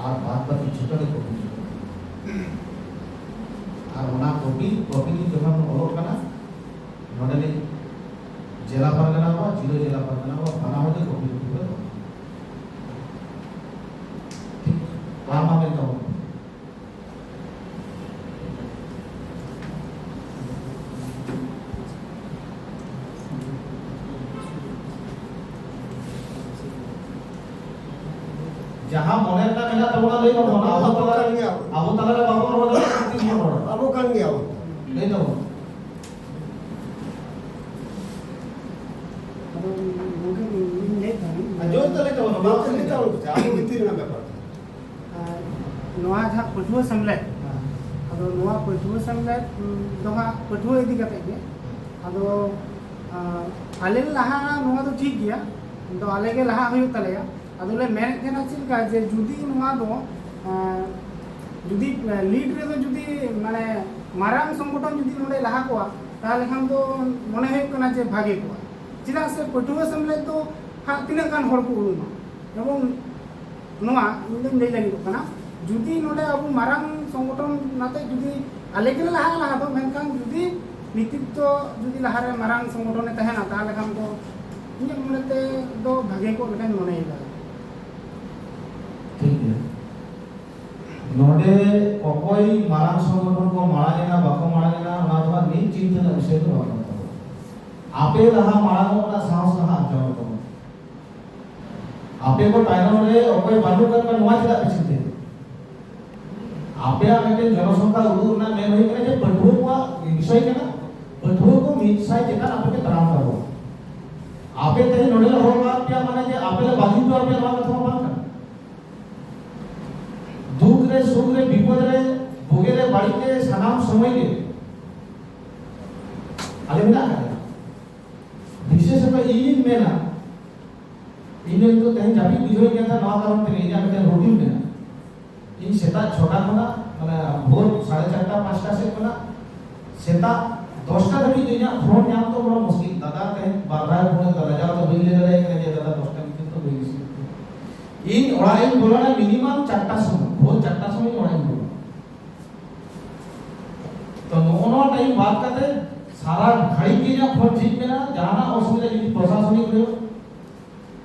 ᱟᱨ ᱵᱟᱫ ᱵᱟᱹᱠᱤ ᱡᱷᱚᱛᱚ ᱜᱮ ᱠᱚᱯᱤ ᱡᱚᱢᱟ᱾ ᱟᱨ ᱚᱱᱟ ᱠᱚᱯᱤ, ᱠᱚᱯᱤ ᱫᱚ ᱡᱚᱠᱷᱚᱱ ᱚᱞᱚᱜ ᱠᱟᱱᱟ, ᱱᱚᱰᱮ ᱡᱮᱞᱟ ᱯᱟᱨᱜᱟᱱᱟ ᱵᱟ ᱛᱷᱟᱱᱟ ᱦᱚᱸ ᱡᱮ ᱠᱚᱯᱤ ᱠᱚᱯᱤ ᱠᱚ ᱫᱚᱦᱚ᱾ ᱴᱷᱤᱠ, ᱱᱚᱣᱟ ᱢᱟ ᱢᱮᱱ ᱛᱟᱵᱚᱱ᱾ ᱡᱟᱦᱟᱸ ᱢᱚᱱᱮ ᱨᱮᱱᱟᱜ ᱢᱮᱱᱟᱜ ᱛᱟᱵᱚᱱᱟ, ᱞᱟᱹᱭ ᱛᱟᱵᱚᱱ᱾ ᱟᱵᱚ ᱟᱵᱚ ᱛᱟᱞᱟ, ᱠᱟᱱ ᱜᱮᱭᱟ᱾ ᱟᱵᱚ ᱛᱟᱞᱟ ᱨᱮ ᱵᱟᱵᱚᱱ ᱨᱚᱲ ᱫᱟᱲᱮᱭᱟᱜ ᱠᱷᱟᱱ ᱛᱤᱥ ᱵᱚᱱ ᱨᱚᱲᱟ? ᱟᱵᱚ ᱠᱟᱱ ᱜᱮᱭᱟ ᱵᱚᱱ᱾ ᱞᱟᱹᱭ ᱛᱟᱵᱚᱱ᱾ ᱟᱫᱚ ᱜᱚᱢᱠᱮ, ᱤᱧ ᱞᱟᱹᱭᱮᱫ ᱛᱟᱦᱮᱱ᱾ ᱟᱨ ᱡᱳᱨ ᱛᱮ ᱞᱟᱹᱭ ᱛᱟᱵᱚᱱ, ᱵᱟᱝ ᱞᱟᱹᱭ ᱛᱟᱵᱚᱱ, ᱟᱵᱚ ᱵᱷᱤᱛᱤᱨ ᱨᱮᱱᱟᱜ ᱵᱮᱯᱟᱨ᱾ ᱟᱨ ᱱᱚᱣᱟ ᱡᱟᱦᱟᱸ ᱯᱟᱹᱴᱷᱩᱣᱟᱹ ᱥᱮᱢᱞᱮᱫ, ᱦᱮᱸ᱾ ᱟᱫᱚ ᱱᱚᱣᱟ ᱯᱟᱹᱴᱷᱩᱣᱟᱹ ᱥᱮᱢᱞᱮᱫ, ᱩᱸ, ᱫᱚ ᱦᱟᱸᱜ ᱯᱟᱹᱴᱷᱩᱣᱟᱹ ᱤᱫᱤ ᱠᱟᱛᱮᱫ ᱜᱮ᱾ ᱟᱫᱚ, ᱟᱸ, ᱟᱞᱮ ᱞᱮ ᱞᱟᱦᱟᱜᱼᱟ, ᱱᱚᱣᱟ ᱫᱚ ᱴᱷᱤᱠ ᱜᱮᱭᱟ, ᱟᱫᱚ ᱟᱞᱮ ᱜᱮ ᱞᱟᱦᱟ ᱦᱩᱭᱩᱜ ᱛᱟᱞᱮᱭᱟ᱾ ᱟᱫᱚ ᱞᱮ ᱢᱮᱱᱮᱫ ᱛᱟᱦᱮᱱᱟ ᱪᱮᱫ ᱞᱮᱠᱟ, ᱡᱮ ᱡᱩᱫᱤ ᱱᱚᱣᱟ ᱫᱚ, ᱟᱸ, ᱡᱩᱫᱤ, ᱟᱸ, ᱞᱤᱰ ᱨᱮᱫᱚ ᱡᱩᱫᱤ, ᱢᱟᱱᱮ, ᱢᱟᱨᱟᱝ ᱥᱚᱝᱜᱚᱴᱷᱚᱱ ᱡᱩᱫᱤ ᱱᱚᱰᱮ ᱞᱟᱦᱟ ᱠᱚᱜᱼᱟ, ᱛᱟᱦᱚᱞᱮ ᱠᱷᱟᱱ ᱫᱚ ᱢᱚᱱᱮ ᱦᱩᱭᱩᱜ ᱠᱟᱱᱟ ᱡᱮ ᱵᱷᱟᱜᱮ ᱠᱚᱜᱼᱟ᱾ ᱪᱮᱫᱟᱜ ᱥᱮ ᱯᱟᱹᱴᱷᱩᱣᱟᱹ ᱥᱮᱢᱞᱮᱫ ᱫᱚ ᱦᱟᱸᱜ ᱛᱤᱱᱟᱹᱜ ᱜᱟᱱ ᱦᱚᱲ ᱠᱚ ᱩᱨᱩᱢᱟ? ᱮᱵᱚᱝ ᱱᱚᱣᱟ ᱤᱧ ᱫᱚᱧ ᱞᱟᱹᱭ ᱞᱟᱹᱜᱤᱫᱚᱜ ᱠᱟᱱᱟ, ᱡᱩᱫᱤ ᱱᱚᱰᱮ ᱟᱵᱚ ᱢᱟᱨᱟᱝ ᱥᱚᱝᱜᱚᱴᱷᱚᱱ ᱱᱟᱛᱮ ᱡᱩᱫᱤ ᱟᱞᱮ ᱜᱮᱞᱮ ᱞᱟᱦᱟᱜᱼᱟ ᱞᱟᱦᱟ ᱫᱚ, ᱢᱮᱱᱠᱷᱟᱱ ᱡᱩᱫᱤ ᱱᱤᱛᱤᱛᱛᱚ ᱡᱩᱫᱤ ᱞᱟᱦᱟᱨᱮ ᱢᱟᱨᱟᱝ ᱥᱚᱝᱜᱚᱴᱷᱚᱱᱮ ᱛᱟᱦᱮᱱᱟ, ᱛᱟᱦᱚᱞᱮ ᱠᱷᱟᱱ ᱫᱚ ᱤᱧᱟᱹᱜ ᱢᱚᱱᱮ ᱛᱮ ᱫᱚ ᱵᱷᱟᱜᱮ ᱠᱚᱜ ᱞᱮᱠᱟᱧ ᱢᱚᱱᱮᱭᱮᱫᱟ᱾ ᱴᱷᱤᱠ ᱜᱮᱭᱟ᱾ ᱱᱚᱰᱮ ᱚᱠᱚᱭ ᱢᱟᱨᱟᱝ ᱥᱚᱝᱜᱚᱴᱷᱚᱱ ᱠᱚ ᱢᱟᱲᱟᱝ ᱮᱱᱟ, ᱵᱟᱠᱚ ᱢᱟᱲᱟᱝ ᱮᱱᱟ, ᱚᱱᱟ ᱫᱚ ᱦᱟᱸᱜ ᱢᱤᱫ ᱪᱤᱱᱛᱟᱹ ᱨᱮᱱᱟᱜ ᱵᱤᱥᱚᱭ ᱫᱚ ᱵᱟᱝ ᱠᱟᱱ ᱛᱟᱵᱚᱱᱟ᱾ ᱟᱯᱮ ᱞᱟᱦᱟ ᱢᱟᱲᱟᱝᱚᱜ ᱨᱮᱱᱟᱜ ᱥᱟᱦᱚᱥ ᱞᱟᱦᱟ ᱟᱨᱡᱟᱣ ᱛᱟᱵᱚᱱ᱾ ᱟᱯᱮ ᱠᱚ ᱛᱟᱭᱱᱚᱢ ᱨᱮ ᱚᱠᱚᱭ ᱵᱟᱹᱱᱩᱜ ᱠᱟᱜ ᱠᱚᱣᱟ, ᱱᱚᱣᱟ ᱪᱮᱫᱟᱜ ᱯᱮ ᱪᱤᱱᱛᱟᱹᱭᱟ? ᱟᱯᱮᱭᱟᱜ ᱢᱤᱫᱴᱮᱱ ᱡᱚᱱᱚᱥᱚᱝᱠᱷᱟ ᱩᱫᱩᱜ ᱨᱮᱱᱟᱜ ᱢᱮᱱ ᱦᱩᱭᱩᱜ ᱠᱟᱱᱟ ᱡᱮ ᱯᱟᱹᱴᱷᱩᱣᱟᱹ ᱠᱚᱣᱟᱜ ᱵᱤᱥᱚᱭ ᱠᱟᱱᱟ, ᱯᱟᱹᱴᱷᱩᱣᱟᱹ ᱠᱚ ᱢᱤᱫ ᱥᱟᱭ ᱪᱮᱛᱟᱱ ᱟᱯᱮ ᱯᱮ ᱛᱟᱲᱟᱢ ᱛᱟᱵᱚᱱᱟ᱾ ᱟᱯᱮ ᱛᱮᱦᱮᱧ ᱱᱚᱰᱮ ᱞᱮ ᱦᱚᱦᱚ ᱟᱠᱟᱫ ᱯᱮᱭᱟ ᱢᱟᱱᱮ ᱡᱮ ᱟᱯᱮ ᱞᱮ ᱵᱟᱹᱜᱤ ᱦᱚᱴᱚ ᱟᱯᱮᱭᱟ, ᱱᱚᱣᱟ ᱠᱟᱛᱷᱟ ᱢᱟ ᱵᱟᱝ ᱠᱟᱱᱟ᱾ ᱫᱩᱠ ᱨᱮ, ᱥᱩᱠ ᱨᱮ, ᱵᱤᱯᱚᱫ ᱨᱮ, ᱵᱩᱜᱤ ᱨᱮ, ᱵᱟᱹᱲᱤᱡ ᱨᱮ, ᱥᱟᱱᱟᱢ ᱥᱚᱢᱚᱭ ᱜᱮ ᱟᱞᱮ ᱢᱮᱱᱟᱜ ᱟᱠᱟᱫ ᱞᱮᱭᱟ᱾ ᱵᱤᱥᱮᱥ ᱠᱟᱛᱮ ᱤᱧᱤᱧ ᱢᱮᱱᱟ, ᱤᱧ ᱫᱚ ᱱᱤᱛᱚᱜ ᱛᱮᱦᱮᱧ ᱡᱟᱹᱯᱤᱫ ᱵᱩᱡᱷᱟᱹᱣ ᱤᱧ ᱠᱟᱱ ᱛᱟᱦᱮᱸᱫ, ᱱᱚᱣᱟ ᱠᱟᱨᱚᱱ ᱛᱮᱜᱮ ᱤᱧᱟᱹᱜ ᱢᱤᱫᱴᱮᱱ ᱨᱩᱴᱤᱱ ᱢᱮᱱᱟᱜᱼᱟ᱾ ᱤᱧ ᱥᱮᱛᱟᱜ ᱪᱷᱚᱴᱟ ᱠᱷᱚᱱᱟᱜ, ᱢᱟᱱᱮ, ᱵᱷᱳᱨ ᱥᱟᱲᱮ ᱪᱟᱨᱴᱟ, ᱯᱟᱸᱪᱴᱟ ᱥᱮᱫ ᱠᱷᱚᱱᱟᱜ ᱥᱮᱛᱟᱜ ᱫᱚᱥᱴᱟ ᱫᱷᱟᱹᱵᱤᱡ ᱫᱚ ᱤᱧᱟᱹᱜ ᱯᱷᱳᱱ ᱧᱟᱢ ᱫᱚ ᱵᱚᱲᱚ ᱢᱩᱥᱠᱤᱞ᱾ ᱫᱟᱫᱟ ᱛᱮᱦᱮᱧ ᱵᱟᱨ ᱫᱷᱟᱣ ᱯᱷᱳᱱ ᱠᱟᱫᱟ, ᱡᱟᱣ ᱫᱚ ᱵᱟᱹᱧ ᱞᱟᱹᱭ ᱫᱟᱲᱮᱭᱟᱭ ᱠᱟᱱᱟ ᱡᱮ, "ᱫᱟᱫᱟ, ᱫᱚᱥᱴᱟ ᱵᱷᱤᱛᱤᱨ ᱫᱚ ᱵᱟᱹᱧ ᱨᱤᱥᱤᱵᱷ ᱠᱮᱫᱟ᱾" ᱤᱧ ᱚᱲᱟᱜ ᱤᱧ ᱵᱚᱞᱚᱱᱟ ᱢᱤᱱᱤᱢᱟᱢ ᱪᱟᱨᱴᱟ ᱥᱚᱢᱚᱭ, ᱵᱷᱳᱨ ᱪᱟᱨᱴᱟ ᱥᱚᱢᱚᱭ ᱤᱧ ᱚᱲᱟᱜ ᱤᱧ ᱵᱚᱞᱚᱱᱟ᱾ ᱛᱚ, ᱱᱚᱜᱼᱚ ᱱᱚᱣᱟ ᱴᱟᱭᱤᱢ ᱵᱟᱫ ᱠᱟᱛᱮ ᱥᱟᱨᱟ ᱜᱷᱟᱹᱲᱤᱡ ᱜᱮ ᱤᱧᱟᱹᱜ ᱯᱷᱳᱱ ᱡᱷᱤᱡ ᱢᱮᱱᱟᱜᱼᱟ᱾ ᱡᱟᱦᱟᱱᱟᱜ ᱚᱥᱩᱵᱤᱫᱷᱟ ᱡᱩᱫᱤ ᱯᱨᱚᱥᱟᱥᱚᱱᱤᱠ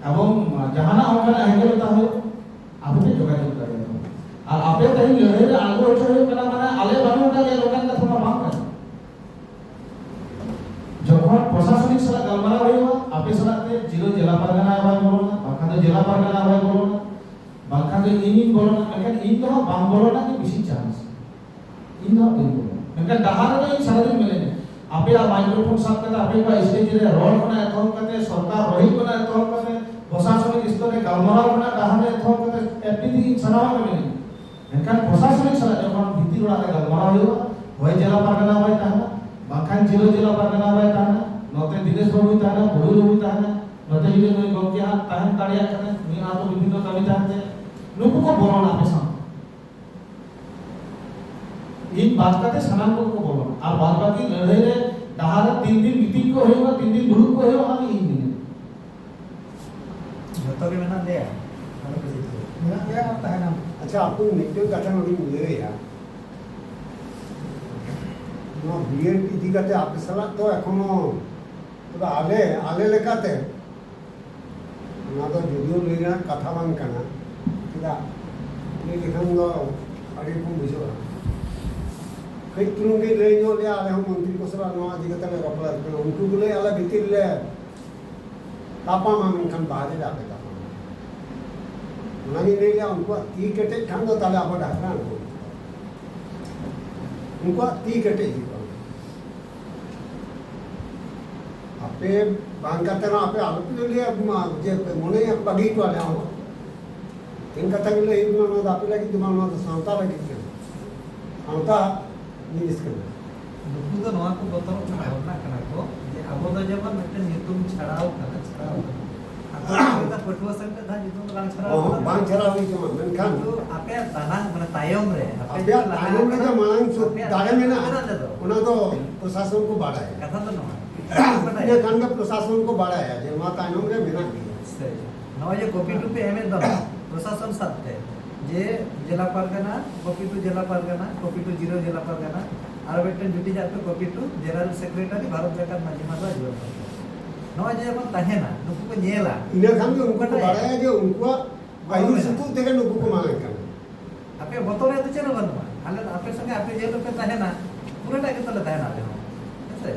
ᱦᱮᱡ ᱞᱮᱱ ᱛᱟᱦᱮᱸᱫ, ᱟᱯᱮ ᱯᱮ ᱡᱳᱜᱟᱡᱳᱜᱽ ᱫᱟᱲᱮᱭᱟᱜᱼᱟ᱾ ᱟᱨ ᱟᱯᱮ ᱛᱮᱦᱮᱧ ᱞᱟᱹᱲᱦᱟᱹᱭ ᱨᱮ ᱟᱬᱜᱚ ᱦᱚᱪᱚ ᱦᱩᱭᱩᱜ ᱠᱟᱱᱟ, ᱢᱟᱱᱮ ᱟᱞᱮ ᱵᱟᱹᱱᱩᱜ ᱟᱠᱟᱫ ᱞᱮᱭᱟ ᱱᱚᱝᱠᱟᱱ ᱠᱟᱛᱷᱟ ᱢᱟ ᱵᱟᱝ ᱠᱟᱱᱟ᱾ ᱡᱚᱠᱷᱚᱱ ᱯᱨᱚᱥᱟᱥᱚᱱᱤᱠ ᱥᱟᱞᱟᱜ ᱜᱟᱞᱢᱟᱨᱟᱣ ᱦᱩᱭᱩᱜᱼᱟ, ᱟᱯᱮ ᱥᱟᱞᱟᱜ ᱛᱮ ᱡᱤᱞᱟᱹ ᱡᱮᱞᱟ ᱯᱟᱨᱜᱟᱱᱟ ᱵᱟᱭ ᱵᱚᱞᱚᱱᱟ, ᱵᱟᱝᱠᱷᱟᱱ ᱫᱚ ᱡᱮᱞᱟ ᱯᱟᱨᱜᱟᱱᱟ ᱵᱟᱭ ᱵᱚᱞᱚᱱᱟ, ᱵᱟᱝᱠᱷᱟᱱ ᱫᱚ ᱤᱧᱤᱧ ᱵᱚᱞᱚᱱᱟ, ᱢᱮᱱᱠᱷᱟᱱ ᱤᱧ ᱫᱚ ᱦᱟᱸᱜ ᱵᱟᱝ ᱵᱚᱞᱚᱱᱟ ᱜᱮ ᱵᱮᱥᱤ ᱪᱟᱱᱥ᱾ ᱤᱧ ᱫᱚ ᱦᱟᱸᱜ ᱵᱟᱹᱧ ᱵᱚᱞᱚᱱᱟ, ᱢᱮᱱᱠᱷᱟᱱ ᱰᱟᱦᱟᱨ ᱨᱮᱫᱚ ᱤᱧ ᱥᱟᱨᱟᱫᱤᱱ ᱢᱤᱱᱟᱹᱧᱟ᱾ ᱟᱯᱮᱭᱟᱜ ᱢᱟᱭᱠᱨᱳᱯᱷᱳᱱ ᱥᱟᱵ ᱠᱟᱛᱮ ᱟᱯᱮ ᱠᱚᱣᱟᱜ ᱥᱴᱮᱡ ᱨᱮ ᱨᱚᱲ ᱠᱷᱚᱱᱟᱜ ᱮᱛᱚᱦᱚᱵ ᱠᱟᱛᱮ, ᱥᱚᱨᱠᱟᱨ ᱨᱚᱦᱤ ᱠᱷᱚᱱᱟᱜ ᱮᱛᱚᱦᱚᱵ ᱠᱟᱛᱮ, ᱯᱨᱚᱥᱟᱥᱚᱱᱤᱠ ᱥᱛᱚᱨ ᱨᱮ ᱜᱟᱞᱢᱟᱨᱟᱣ ᱠᱷᱚᱱᱟᱜ ᱰᱟᱦᱟᱨ ᱨᱮ ᱮᱛᱚᱦᱚᱵ ᱠᱟᱛᱮ everything ᱤᱧ ᱥᱟᱱᱟᱢᱟᱜ ᱜᱮ ᱢᱤᱱᱟᱹᱧᱟ᱾ ᱢᱮᱱᱠᱷᱟᱱ ᱯᱨᱚᱥᱟᱥᱚᱱᱤᱠ ᱥᱟᱞᱟᱜ ᱡᱚᱠᱷᱚᱱ ᱵᱷᱤᱛᱤᱨ ᱚᱲᱟᱜ ᱨᱮ ᱜᱟᱞᱢᱟᱨᱟᱣ ᱦᱩᱭᱩᱜᱼᱟ, ᱦᱚᱭ ᱡᱮᱞᱟ ᱯᱟᱨᱜᱟᱱᱟ ᱵᱟᱭ ᱛᱟᱦᱮᱱᱟ, ᱵᱟᱝᱠᱷᱟᱱ ᱡᱤᱞᱟᱹ ᱡᱮᱞᱟ ᱯᱟᱨᱜᱟᱱᱟ ᱵᱟᱭ ᱛᱟᱦᱮᱱᱟ, ᱱᱚᱛᱮ ᱫᱤᱱᱮᱥ ᱵᱟᱹᱵᱩᱭ ᱛᱟᱦᱮᱱᱟ, ᱵᱚᱲᱩ ᱵᱟᱹᱵᱩᱭ ᱛᱟᱦᱮᱱᱟ, ᱱᱚᱛᱮ ᱡᱩᱫᱤ ᱱᱩᱭ ᱜᱚᱢᱠᱮ ᱦᱟᱸᱜ ᱛᱟᱦᱮᱱ ᱫᱟᱲᱮᱭᱟᱜ ᱠᱷᱟᱱᱮ, ᱱᱩᱭ ᱟᱨᱦᱚᱸ ᱵᱤᱵᱷᱤᱱᱱᱚ ᱠᱟᱹᱢᱤ ᱛᱟᱦᱮᱱ ᱛᱟᱭᱟ, ᱱᱩᱠᱩ ᱠᱚ ᱵᱚᱞᱚᱱᱟ ᱟᱯᱮ ᱥᱟᱶ᱾ ᱤᱧ ᱵᱟᱫ ᱠᱟᱛᱮ ᱥᱟᱱᱟᱢ ᱠᱚ ᱠᱚ ᱵᱚᱞᱚᱱᱟ᱾ ᱟᱨ ᱵᱟᱫ ᱵᱟᱹᱠᱤ ᱞᱟᱹᱲᱦᱟᱹᱭ ᱨᱮ ᱰᱟᱦᱟᱨ ᱨᱮ ᱛᱤᱱ ᱫᱤᱱ ᱢᱤᱴᱤᱝ ᱠᱚ ᱦᱩᱭᱩᱜᱼᱟ, ᱛᱤᱱ ᱫᱤᱱ ᱫᱩᱲᱩᱵ ᱠᱚ ᱦᱩᱭᱩᱜᱼᱟ, ᱚᱱᱟ ᱫᱚ ᱤᱧ ᱢᱤᱱᱟᱹᱧᱟ᱾ ᱡᱷᱚᱛᱚ ᱜᱮ ᱢᱮᱱᱟᱜ ᱞᱮᱭᱟ, ᱟᱞᱚᱯᱮ ᱪᱤᱱᱛᱟᱹᱭᱟ᱾ ᱢᱮᱱᱟᱜ ᱞᱮᱭᱟ ᱟᱨ ᱛᱟᱦᱮᱱᱟ᱾ ᱟᱪᱪᱷᱟ, ᱟᱯᱮ ᱢᱤᱫᱴᱮᱱ ᱠᱟᱛᱷᱟ ᱱᱚᱰᱮᱧ ᱞᱟᱹᱭᱟ, ᱱᱚᱣᱟ ᱵᱤᱭᱮᱰ ᱤᱫᱤ ᱠᱟᱛᱮ ᱟᱯᱮ ᱥᱟᱞᱟᱜ ᱛᱚ ᱮᱠᱷᱚᱱᱳ, ᱛᱚᱵᱮ ᱟᱞᱮ, ᱟᱞᱮ ᱞᱮᱠᱟᱛᱮ ᱚᱱᱟ ᱫᱚ ᱡᱩᱫᱤᱭᱳ ᱞᱟᱹᱭ ᱨᱮᱱᱟᱜ ᱠᱟᱛᱷᱟ ᱵᱟᱝ ᱠᱟᱱᱟ, ᱪᱮᱫᱟᱜ ᱞᱟᱹᱭ ᱞᱮᱠᱷᱟᱱ ᱫᱚ ᱟᱹᱰᱤ ᱨᱚᱠᱚᱢ ᱵᱩᱡᱷᱟᱹᱜᱼᱟ᱾ ᱠᱟᱹᱡ ᱪᱩᱞᱩᱝ ᱜᱮ ᱞᱟᱹᱭ ᱧᱚᱜ ᱞᱮᱭᱟ, ᱟᱞᱮ ᱦᱚᱸ ᱢᱚᱱᱛᱨᱤ ᱠᱚ ᱥᱟᱞᱟᱜ ᱱᱚᱣᱟ ᱤᱫᱤ ᱠᱟᱛᱮ ᱞᱮ ᱨᱚᱯᱚᱲ ᱠᱟᱱᱟ, ᱩᱱᱠᱩ ᱠᱚ ᱞᱟᱹᱭ ᱟᱞᱮ ᱵᱷᱤᱛᱤᱨ ᱨᱮ ᱛᱟᱯᱟᱢᱟ, ᱢᱮᱱᱠᱷᱟᱱ ᱵᱟᱦᱨᱮ ᱨᱮ ᱟᱯᱮ ᱛᱟᱯᱟᱢᱟ᱾ ᱚᱱᱟᱜᱤᱧ ᱞᱟᱹᱭ ᱞᱮᱭᱟ, ᱩᱱᱠᱩᱣᱟᱜ ᱛᱤ ᱠᱮᱴᱮᱡ ᱠᱷᱟᱱ ᱫᱚ ᱛᱟᱦᱞᱮ ᱟᱵᱚ ᱰᱟᱦᱟᱨ ᱨᱮ ᱟᱬᱜᱚ ᱦᱩᱭᱩᱜᱼᱟ᱾ ᱩᱱᱠᱩᱣᱟᱜ ᱛᱤ ᱠᱮᱴᱮᱡ ᱦᱩᱭᱩᱜᱼᱟ᱾ ᱟᱯᱮ ᱵᱟᱝ ᱠᱟᱛᱮ ᱨᱮᱦᱚᱸ ᱟᱯᱮ ᱟᱞᱚᱯᱮ ᱞᱟᱹᱭᱟ ᱢᱟ ᱡᱮ ᱢᱚᱱᱮᱭᱟ ᱵᱟᱹᱜᱤ ᱦᱚᱴᱚ ᱟᱞᱮ ᱦᱚᱸ᱾ ᱛᱮᱦᱮᱧ ᱠᱟᱛᱷᱟ ᱜᱮ ᱞᱟᱹᱭ ᱦᱩᱭᱩᱜ ᱠᱟᱱᱟ, ᱱᱚᱣᱟ ᱫᱚ ᱟᱯᱮ ᱞᱟᱹᱜᱤᱫ ᱫᱚ ᱵᱟᱝ, ᱱᱚᱣᱟ ᱫᱚ ᱥᱟᱶᱛᱟ ᱞᱟᱹᱜᱤᱫ ᱠᱟᱱᱟ᱾ ᱥᱟᱶᱛᱟ ᱡᱤᱱᱤᱥ ᱠᱟᱱᱟ᱾ ᱱᱩᱠᱩ ᱫᱚ ᱱᱚᱣᱟ ᱠᱚ ᱵᱚᱛᱚᱨᱚᱜ ᱠᱟᱱᱟ, ᱵᱷᱟᱵᱽᱱᱟᱜ ᱠᱟᱱᱟ ᱠᱚ ᱡᱮ ᱟᱵᱚ ᱫᱚ ᱡᱮᱢᱚᱱ ᱢᱤᱫᱴᱮᱱ ᱧᱩᱛᱩᱢ ᱪᱷᱟᱲᱟᱣ ᱠᱟᱱᱟ, ᱪᱷᱟᱲᱟᱣ ᱠᱟᱱᱟ᱾ ᱟᱠᱚ ᱫᱚ ᱯᱟᱹᱴᱷᱩᱣᱟᱹ ᱥᱮᱱ ᱛᱮ ᱫᱟᱜ ᱧᱩᱛᱩᱢ ᱫᱚ ᱵᱟᱝ ᱪᱷᱟᱲᱟᱣ ᱚᱦᱚᱸ, ᱠᱟᱱᱟ᱾ ᱵᱟᱝ ᱪᱷᱟᱲᱟᱣ ᱦᱩᱭ ᱠᱟᱱᱟ, ᱢᱮᱱᱠᱷᱟᱱ ᱠᱤᱱᱛᱩ ᱟᱯᱮᱭᱟᱜ ᱫᱟᱱᱟᱝ, ᱢᱟᱱᱮ ᱛᱟᱭᱚᱢ ᱨᱮ, ᱟᱯᱮ ᱟᱯᱮᱭᱟᱜ ᱡᱩᱫᱤ ᱞᱟᱦᱟ ᱛᱟᱭᱱᱚᱢ ᱨᱮ ᱠᱟᱱᱟ, ᱡᱮ ᱢᱟᱲᱟᱝ ᱥᱩ-, ᱟᱯᱮᱭᱟᱜ ᱫᱟᱲᱮ ᱢᱮᱱᱟᱜᱼᱟ, ᱢᱮᱱᱟᱜ ᱞᱮᱫᱚ᱾ ᱚᱱᱟ ᱫᱚ ᱯᱨᱚᱥᱟᱥᱚᱱ ᱠᱚ ᱵᱟᱲᱟᱭᱟ᱾ ᱠᱟᱛᱷᱟ ᱫᱚ ᱱᱚᱣᱟ, ᱤᱱᱟᱹ ᱠᱷᱟᱱ ᱜᱮ ᱯᱨᱚᱥᱟᱥᱚᱱ ᱠᱚ ᱵᱟᱲᱟᱭᱟ ᱡᱮ ᱱᱚᱣᱟ ᱛᱟᱭᱱᱚᱢ ᱨᱮ ᱢᱮᱱᱟᱜ ᱜᱮᱭᱟ᱾ ᱥᱮ ᱱᱚᱜᱼᱚᱭ ᱡᱮ ᱠᱚᱯᱤ ᱴᱩ ᱯᱮ ᱮᱢᱮᱫ ᱫᱚ ᱯᱨᱚᱥᱟᱥᱚᱱ ᱥᱟᱶᱛᱮ, ᱡᱮ ᱡᱮᱞᱟ ᱯᱟᱨᱜᱟᱱᱟ, ᱠᱚᱯᱤ ᱴᱩ ᱡᱮᱞᱟ ᱯᱟᱨᱜᱟᱱᱟ, ᱠᱚᱯᱤ ᱴᱩ ᱡᱤᱨᱟᱹᱣ ᱡᱮᱞᱟ ᱯᱟᱨᱜᱟᱱᱟ, ᱟᱨ ᱢᱤᱫᱴᱮᱱ ᱡᱩᱴᱤᱡᱟᱜ ᱯᱮ ᱠᱚᱯᱤ two general secretary, Bharat Jakat Majhi ᱢᱟᱰᱣᱟ ᱡᱤᱭᱚᱱ ᱯᱟᱨᱜᱟᱱᱟ᱾ ᱱᱚᱣᱟ ᱡᱮ ᱵᱚᱱ ᱛᱟᱦᱮᱱᱟ, ᱱᱩᱠᱩ ᱠᱚ ᱧᱮᱞᱟ᱾ ᱤᱱᱟᱹ ᱠᱷᱟᱱ ᱜᱮ ᱩᱱᱠᱩ ᱠᱚ ᱵᱟᱲᱟᱭᱟ ᱡᱮ ᱩᱱᱠᱩᱣᱟᱜ ᱟᱹᱭᱩᱨ ᱥᱩᱛᱩᱜ ᱛᱮᱜᱮ ᱱᱩᱠᱩ ᱠᱚ ᱢᱟᱲᱟᱝ ᱠᱟᱱᱟ᱾ ᱟᱯᱮ ᱵᱚᱛᱚᱨ ᱨᱮᱭᱟᱜ ᱫᱚ ᱪᱮᱫ ᱦᱚᱸ ᱵᱟᱹᱱᱩᱜᱼᱟ᱾ ᱟᱞᱮ ᱫᱚ ᱟᱯᱮ ᱥᱚᱸᱜᱮ ᱟᱯᱮ ᱡᱮᱞ ᱨᱮᱯᱮ ᱛᱟᱦᱮᱱᱟ, ᱯᱩᱨᱟᱹᱴᱟ ᱜᱮᱛᱚ ᱞᱮ ᱛᱟᱦᱮᱱᱟ ᱟᱞᱮ ᱦᱚᱸ᱾ ᱦᱮᱸ ᱥᱮ?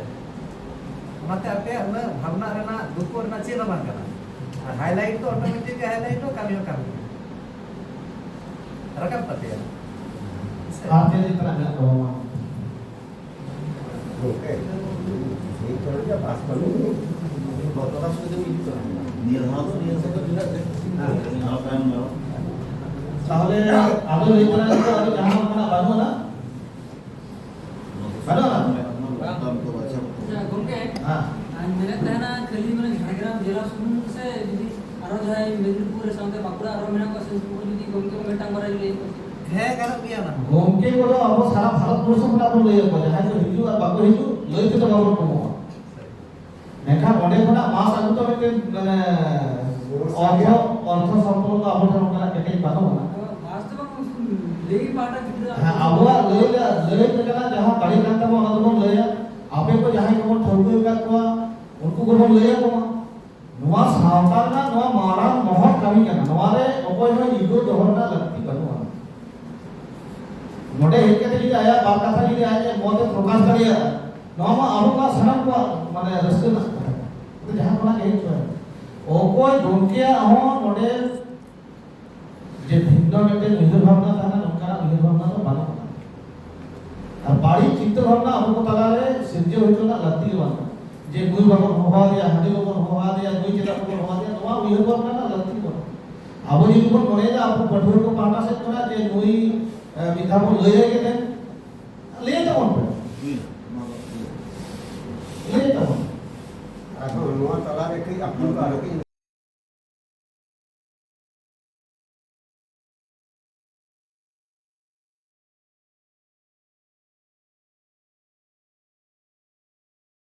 ᱚᱱᱟᱛᱮ ᱟᱯᱮᱭᱟᱜ ᱩᱱᱟᱹᱜ ᱵᱷᱟᱵᱽᱱᱟ ᱨᱮᱱᱟᱜ, ᱫᱩᱠᱚᱜ ᱨᱮᱱᱟᱜ ᱪᱮᱫ ᱦᱚᱸ ᱵᱟᱝ ᱠᱟᱱᱟ᱾ ᱟᱨ highlight ᱫᱚ automatic ᱜᱮ highlight ᱫᱚ, ᱠᱟᱹᱢᱤ ᱦᱚᱸ ᱠᱟᱹᱢᱤ᱾ ᱨᱟᱠᱟᱵ ᱛᱟᱯᱮᱭᱟ᱾ ᱦᱮᱸ ᱥᱮ? ᱟᱨ ᱪᱮᱫ ᱞᱮᱠᱟᱱᱟᱜ ᱢᱮᱱᱟᱜ ᱛᱟᱵᱚᱱᱟ? ᱜᱚᱝᱠᱮ, ᱱᱤᱛ ᱫᱷᱟᱹᱵᱤᱡ ᱫᱚ ᱯᱟᱥ ᱠᱟᱹᱢᱤ ᱜᱚᱛᱚ ᱵᱟᱨ ᱥᱩᱫᱷᱩ ᱢᱤᱫ ᱠᱟᱹᱢᱤ᱾ ᱱᱤᱭᱟᱹ ᱫᱷᱟᱣ ᱫᱚ, ᱱᱤᱭᱟᱹ ᱫᱷᱟᱣ ᱫᱚ ᱛᱤᱱᱟᱹᱜ ᱨᱮ? ᱦᱮᱸ᱾ ᱱᱤᱭᱟᱹ ᱫᱷᱟᱣ ᱛᱟᱭᱚᱢ ᱧᱚᱜ᱾ ᱛᱟᱦᱚᱞᱮ ᱟᱫᱚ ᱞᱟᱹᱭ ᱛᱮᱱᱟᱜ ᱫᱚ ᱟᱫᱚ ᱡᱟᱦᱟᱸ ᱚᱱᱠᱟᱱᱟᱜ ᱵᱟᱹᱱᱩᱜ ᱟᱱᱟ? ᱵᱟᱹᱱᱩᱜ ᱟᱱᱟ? ᱟᱪᱪᱷᱟ, ᱜᱚᱝᱠᱮ, ᱦᱮᱸ᱾ ᱟᱨ ᱢᱮᱱᱮᱫ ᱛᱟᱦᱮᱱᱟ ᱠᱷᱟᱹᱞᱤ ᱢᱟᱱᱮ ᱡᱷᱟᱲᱜᱨᱟᱢ ᱡᱮᱞᱟ ᱥᱩᱢᱩᱝ ᱥᱮ ᱡᱩᱫᱤ ᱟᱨᱚ ᱡᱟᱦᱟᱸᱭ ᱢᱮᱫᱽᱱᱤᱯᱩᱨ ᱨᱮ ᱥᱟᱶᱛᱮ ᱵᱟᱸᱠᱩᱲᱟ ᱟᱨᱚ ᱢᱮᱱᱟᱜ ᱠᱚᱣᱟ, ᱥᱮ ᱩᱱᱠᱩ ᱠᱚ ᱡᱩᱫᱤ ᱜᱚᱝᱠᱮ ᱠᱚ ᱢᱤᱫᱴᱟᱝ ᱵᱟᱨᱭᱟ ᱞᱟᱹᱭ ᱟᱠᱚᱣᱟ? ᱦᱮᱸ, ᱜᱟᱱᱚᱜ ᱜᱮᱭᱟ ᱚᱱᱟ ᱦᱚᱸ᱾ ᱜᱚᱝᱠᱮ ᱠᱚᱫᱚ ᱟᱵᱚ ᱥᱟᱨᱟ ᱵᱷᱟᱨᱚᱛ ᱵᱚᱨᱥᱚ ᱠᱷᱚᱱᱟᱜ ᱵᱚᱱ ᱞᱟᱹᱭ ᱟᱠᱚᱣᱟ, ᱡᱟᱦᱟᱸᱭ ᱠᱚ ᱦᱤᱡᱩᱜ ᱟᱨ ᱵᱟᱠᱚ ᱦᱤᱡᱩᱜ, ᱞᱟᱹᱭ ᱛᱮᱫᱚ ᱵᱟᱵᱚᱱ ᱠᱚᱢᱚᱜᱼᱟ᱾ ᱢᱮᱱᱠᱷᱟᱱ ᱚᱸᱰᱮ ᱠᱷᱚᱱᱟᱜ ᱢᱟᱥ ᱟᱹᱜᱩ ᱫᱚ ᱢᱤᱫᱴᱮᱱ, ᱢᱟᱱᱮ, ᱚᱨᱛᱷᱚ, ᱚᱨᱛᱷᱚ ᱥᱚᱢᱯᱚᱨᱠᱚ ᱟᱵᱚ ᱴᱷᱮᱱ ᱚᱱᱠᱟᱱᱟᱜ ᱠᱮᱴᱮᱡ ᱵᱟᱹᱱᱩᱜ ᱟᱱᱟ᱾ ᱢᱟᱥ ᱫᱚ ᱵᱟᱝ, ᱞᱟᱹᱭ ᱯᱟᱦᱴᱟ ᱜᱤᱫᱽᱨᱟᱹ ᱦᱮᱸ, ᱟᱵᱚᱣᱟᱜ ᱞᱟᱹᱭ, ᱞᱟᱹᱭ ᱞᱮᱠᱟᱱᱟᱜ ᱡᱟᱦᱟᱸ ᱫᱟᱲᱮ ᱠᱟᱱ ᱛᱟᱵᱚᱱᱟ, ᱚᱱᱟ ᱫᱚᱵᱚᱱ ᱞᱟᱹᱭᱟ᱾ ᱟᱯᱮ ᱠᱚ ᱡᱟᱦᱟᱸᱭ ᱠᱚᱵᱚᱱ ᱴᱷᱟᱹᱣᱠᱟᱹ ᱟᱠᱟᱫ ᱠᱚᱣᱟ, ᱩᱱᱠᱩ ᱠᱚᱵᱚᱱ ᱞᱟᱹᱭ ᱟᱠᱚ ᱢᱟ᱾ ᱱᱚᱣᱟ ᱥᱟᱶᱛᱟ ᱨᱮᱱᱟᱜ ᱱᱚᱣᱟ ᱢᱟᱨᱟᱝ ᱢᱚᱦᱚᱛ ᱠᱟᱹᱢᱤ ᱠᱟᱱᱟ᱾ ᱱᱚᱣᱟ ᱨᱮ ᱚᱠᱚᱭ ᱦᱚᱸ ego ᱫᱚᱦᱚ ᱨᱮᱱᱟᱜ ᱞᱟᱹᱠᱛᱤ ᱵᱟᱹᱱᱩᱜᱼᱟ᱾ ᱱᱚᱰᱮ ᱦᱮᱡ ᱠᱟᱛᱮ ᱡᱩᱫᱤ ᱟᱭᱟᱜ ᱵᱟᱨ ᱠᱟᱛᱷᱟ ᱡᱩᱫᱤ ᱟᱡ ᱮ ᱢᱚᱛ ᱮ ᱯᱨᱚᱠᱟᱥ ᱫᱟᱲᱮᱭᱟᱜᱼᱟ, ᱱᱚᱣᱟ ᱢᱟ ᱟᱵᱚ ᱢᱟ ᱥᱟᱱᱟᱢ ᱠᱚᱣᱟᱜ, ᱢᱟᱱᱮ, ᱨᱟᱹᱥᱠᱟᱹ ᱨᱮᱱᱟᱜ ᱠᱟᱛᱷᱟ ᱠᱟᱱᱟ᱾ ᱟᱫᱚ ᱡᱟᱦᱟᱸ ᱠᱷᱚᱱᱟᱜ ᱜᱮ ᱦᱮᱡ ᱦᱚᱪᱚᱭ, ᱚᱠᱚᱭ ᱜᱚᱢᱠᱮᱭᱟᱜ ᱦᱚᱸ ᱱᱚᱰᱮ ᱡᱮ ᱵᱷᱤᱱᱱᱚ ᱢᱤᱫᱴᱮᱱ ᱩᱭᱦᱟᱹᱨ ᱵᱷᱟᱵᱽᱱᱟ ᱛᱟᱦᱮᱱᱟ, ᱱᱚᱝᱠᱟᱱᱟᱜ ᱩᱭᱦᱟᱹᱨ ᱵᱷᱟᱵᱽᱱᱟ ᱫᱚ ᱵᱟᱹᱱᱩᱜ ᱟᱠᱟᱫᱟ᱾ ᱟᱨ ᱵᱟᱹᱲᱤᱡ ᱪᱤᱱᱛᱟᱹ ᱵᱷᱟᱵᱽᱱᱟ ᱟᱵᱚ ᱠᱚ ᱛᱟᱞᱟᱨᱮ ᱥᱤᱨᱡᱟᱹᱣ ᱦᱚᱪᱚ ᱨᱮᱱᱟᱜ ᱞᱟᱹᱠᱛᱤ ᱜᱮ ᱵᱟᱹᱱᱩᱜᱼᱟ᱾ ᱡᱮ ᱱᱩᱭ ᱵᱟᱵᱚᱱ ᱦᱚᱦᱚ ᱟᱫᱮᱭᱟ, ᱦᱟᱺᱰᱤ ᱵᱟᱵᱚᱱ ᱦᱚᱦᱚ ᱟᱫᱮᱭᱟ, ᱱᱩᱭ ᱪᱮᱫᱟᱜ ᱵᱟᱵᱚᱱ ᱦᱚᱦᱚ ᱟᱫᱮᱭᱟ, ᱱᱚᱣᱟ ᱩᱭᱦᱟᱹᱨ ᱵᱷᱟᱵᱽᱱᱟ ᱨᱮᱱᱟᱜ ᱞᱟᱹᱠᱛᱤ ᱜᱮ ᱵᱟᱹᱱᱩᱜᱼᱟ᱾ ᱟᱵᱚ ᱡᱩᱫᱤ ᱵᱚᱱ ᱢᱚᱱᱮᱭᱮᱫᱟ ᱟᱵᱚ ᱯᱟᱹᱴᱷᱩᱣᱟᱹ ᱠᱚ ᱯᱟᱦᱴᱟ ᱥᱮᱫ ᱠᱷᱚᱱᱟᱜ ᱡᱮ ᱱᱩᱭ, ᱮ, ᱢᱤᱫ ᱫᱷᱟᱣ ᱵᱚᱱ ᱞᱟᱹᱭᱟᱭ ᱜᱮ ᱛᱮ, ᱞᱟᱹᱭ ᱛᱟᱵᱚᱱ ᱯᱮ᱾ ᱦᱩᱭᱱᱟ, ᱱᱚᱣᱟ ᱫᱚ ᱦᱩᱭᱱᱟ᱾ ᱞᱟᱹᱭ ᱛᱟᱵᱚᱱ ᱯᱮ᱾ ᱟᱨᱦᱚᱸ ᱱᱚᱣᱟ ᱛᱟᱞᱟᱨᱮ ᱠᱟᱹᱡ ᱟᱹᱯᱤᱞ ᱠᱚ ᱟᱨᱦᱚᱸ ᱠᱟᱹᱡ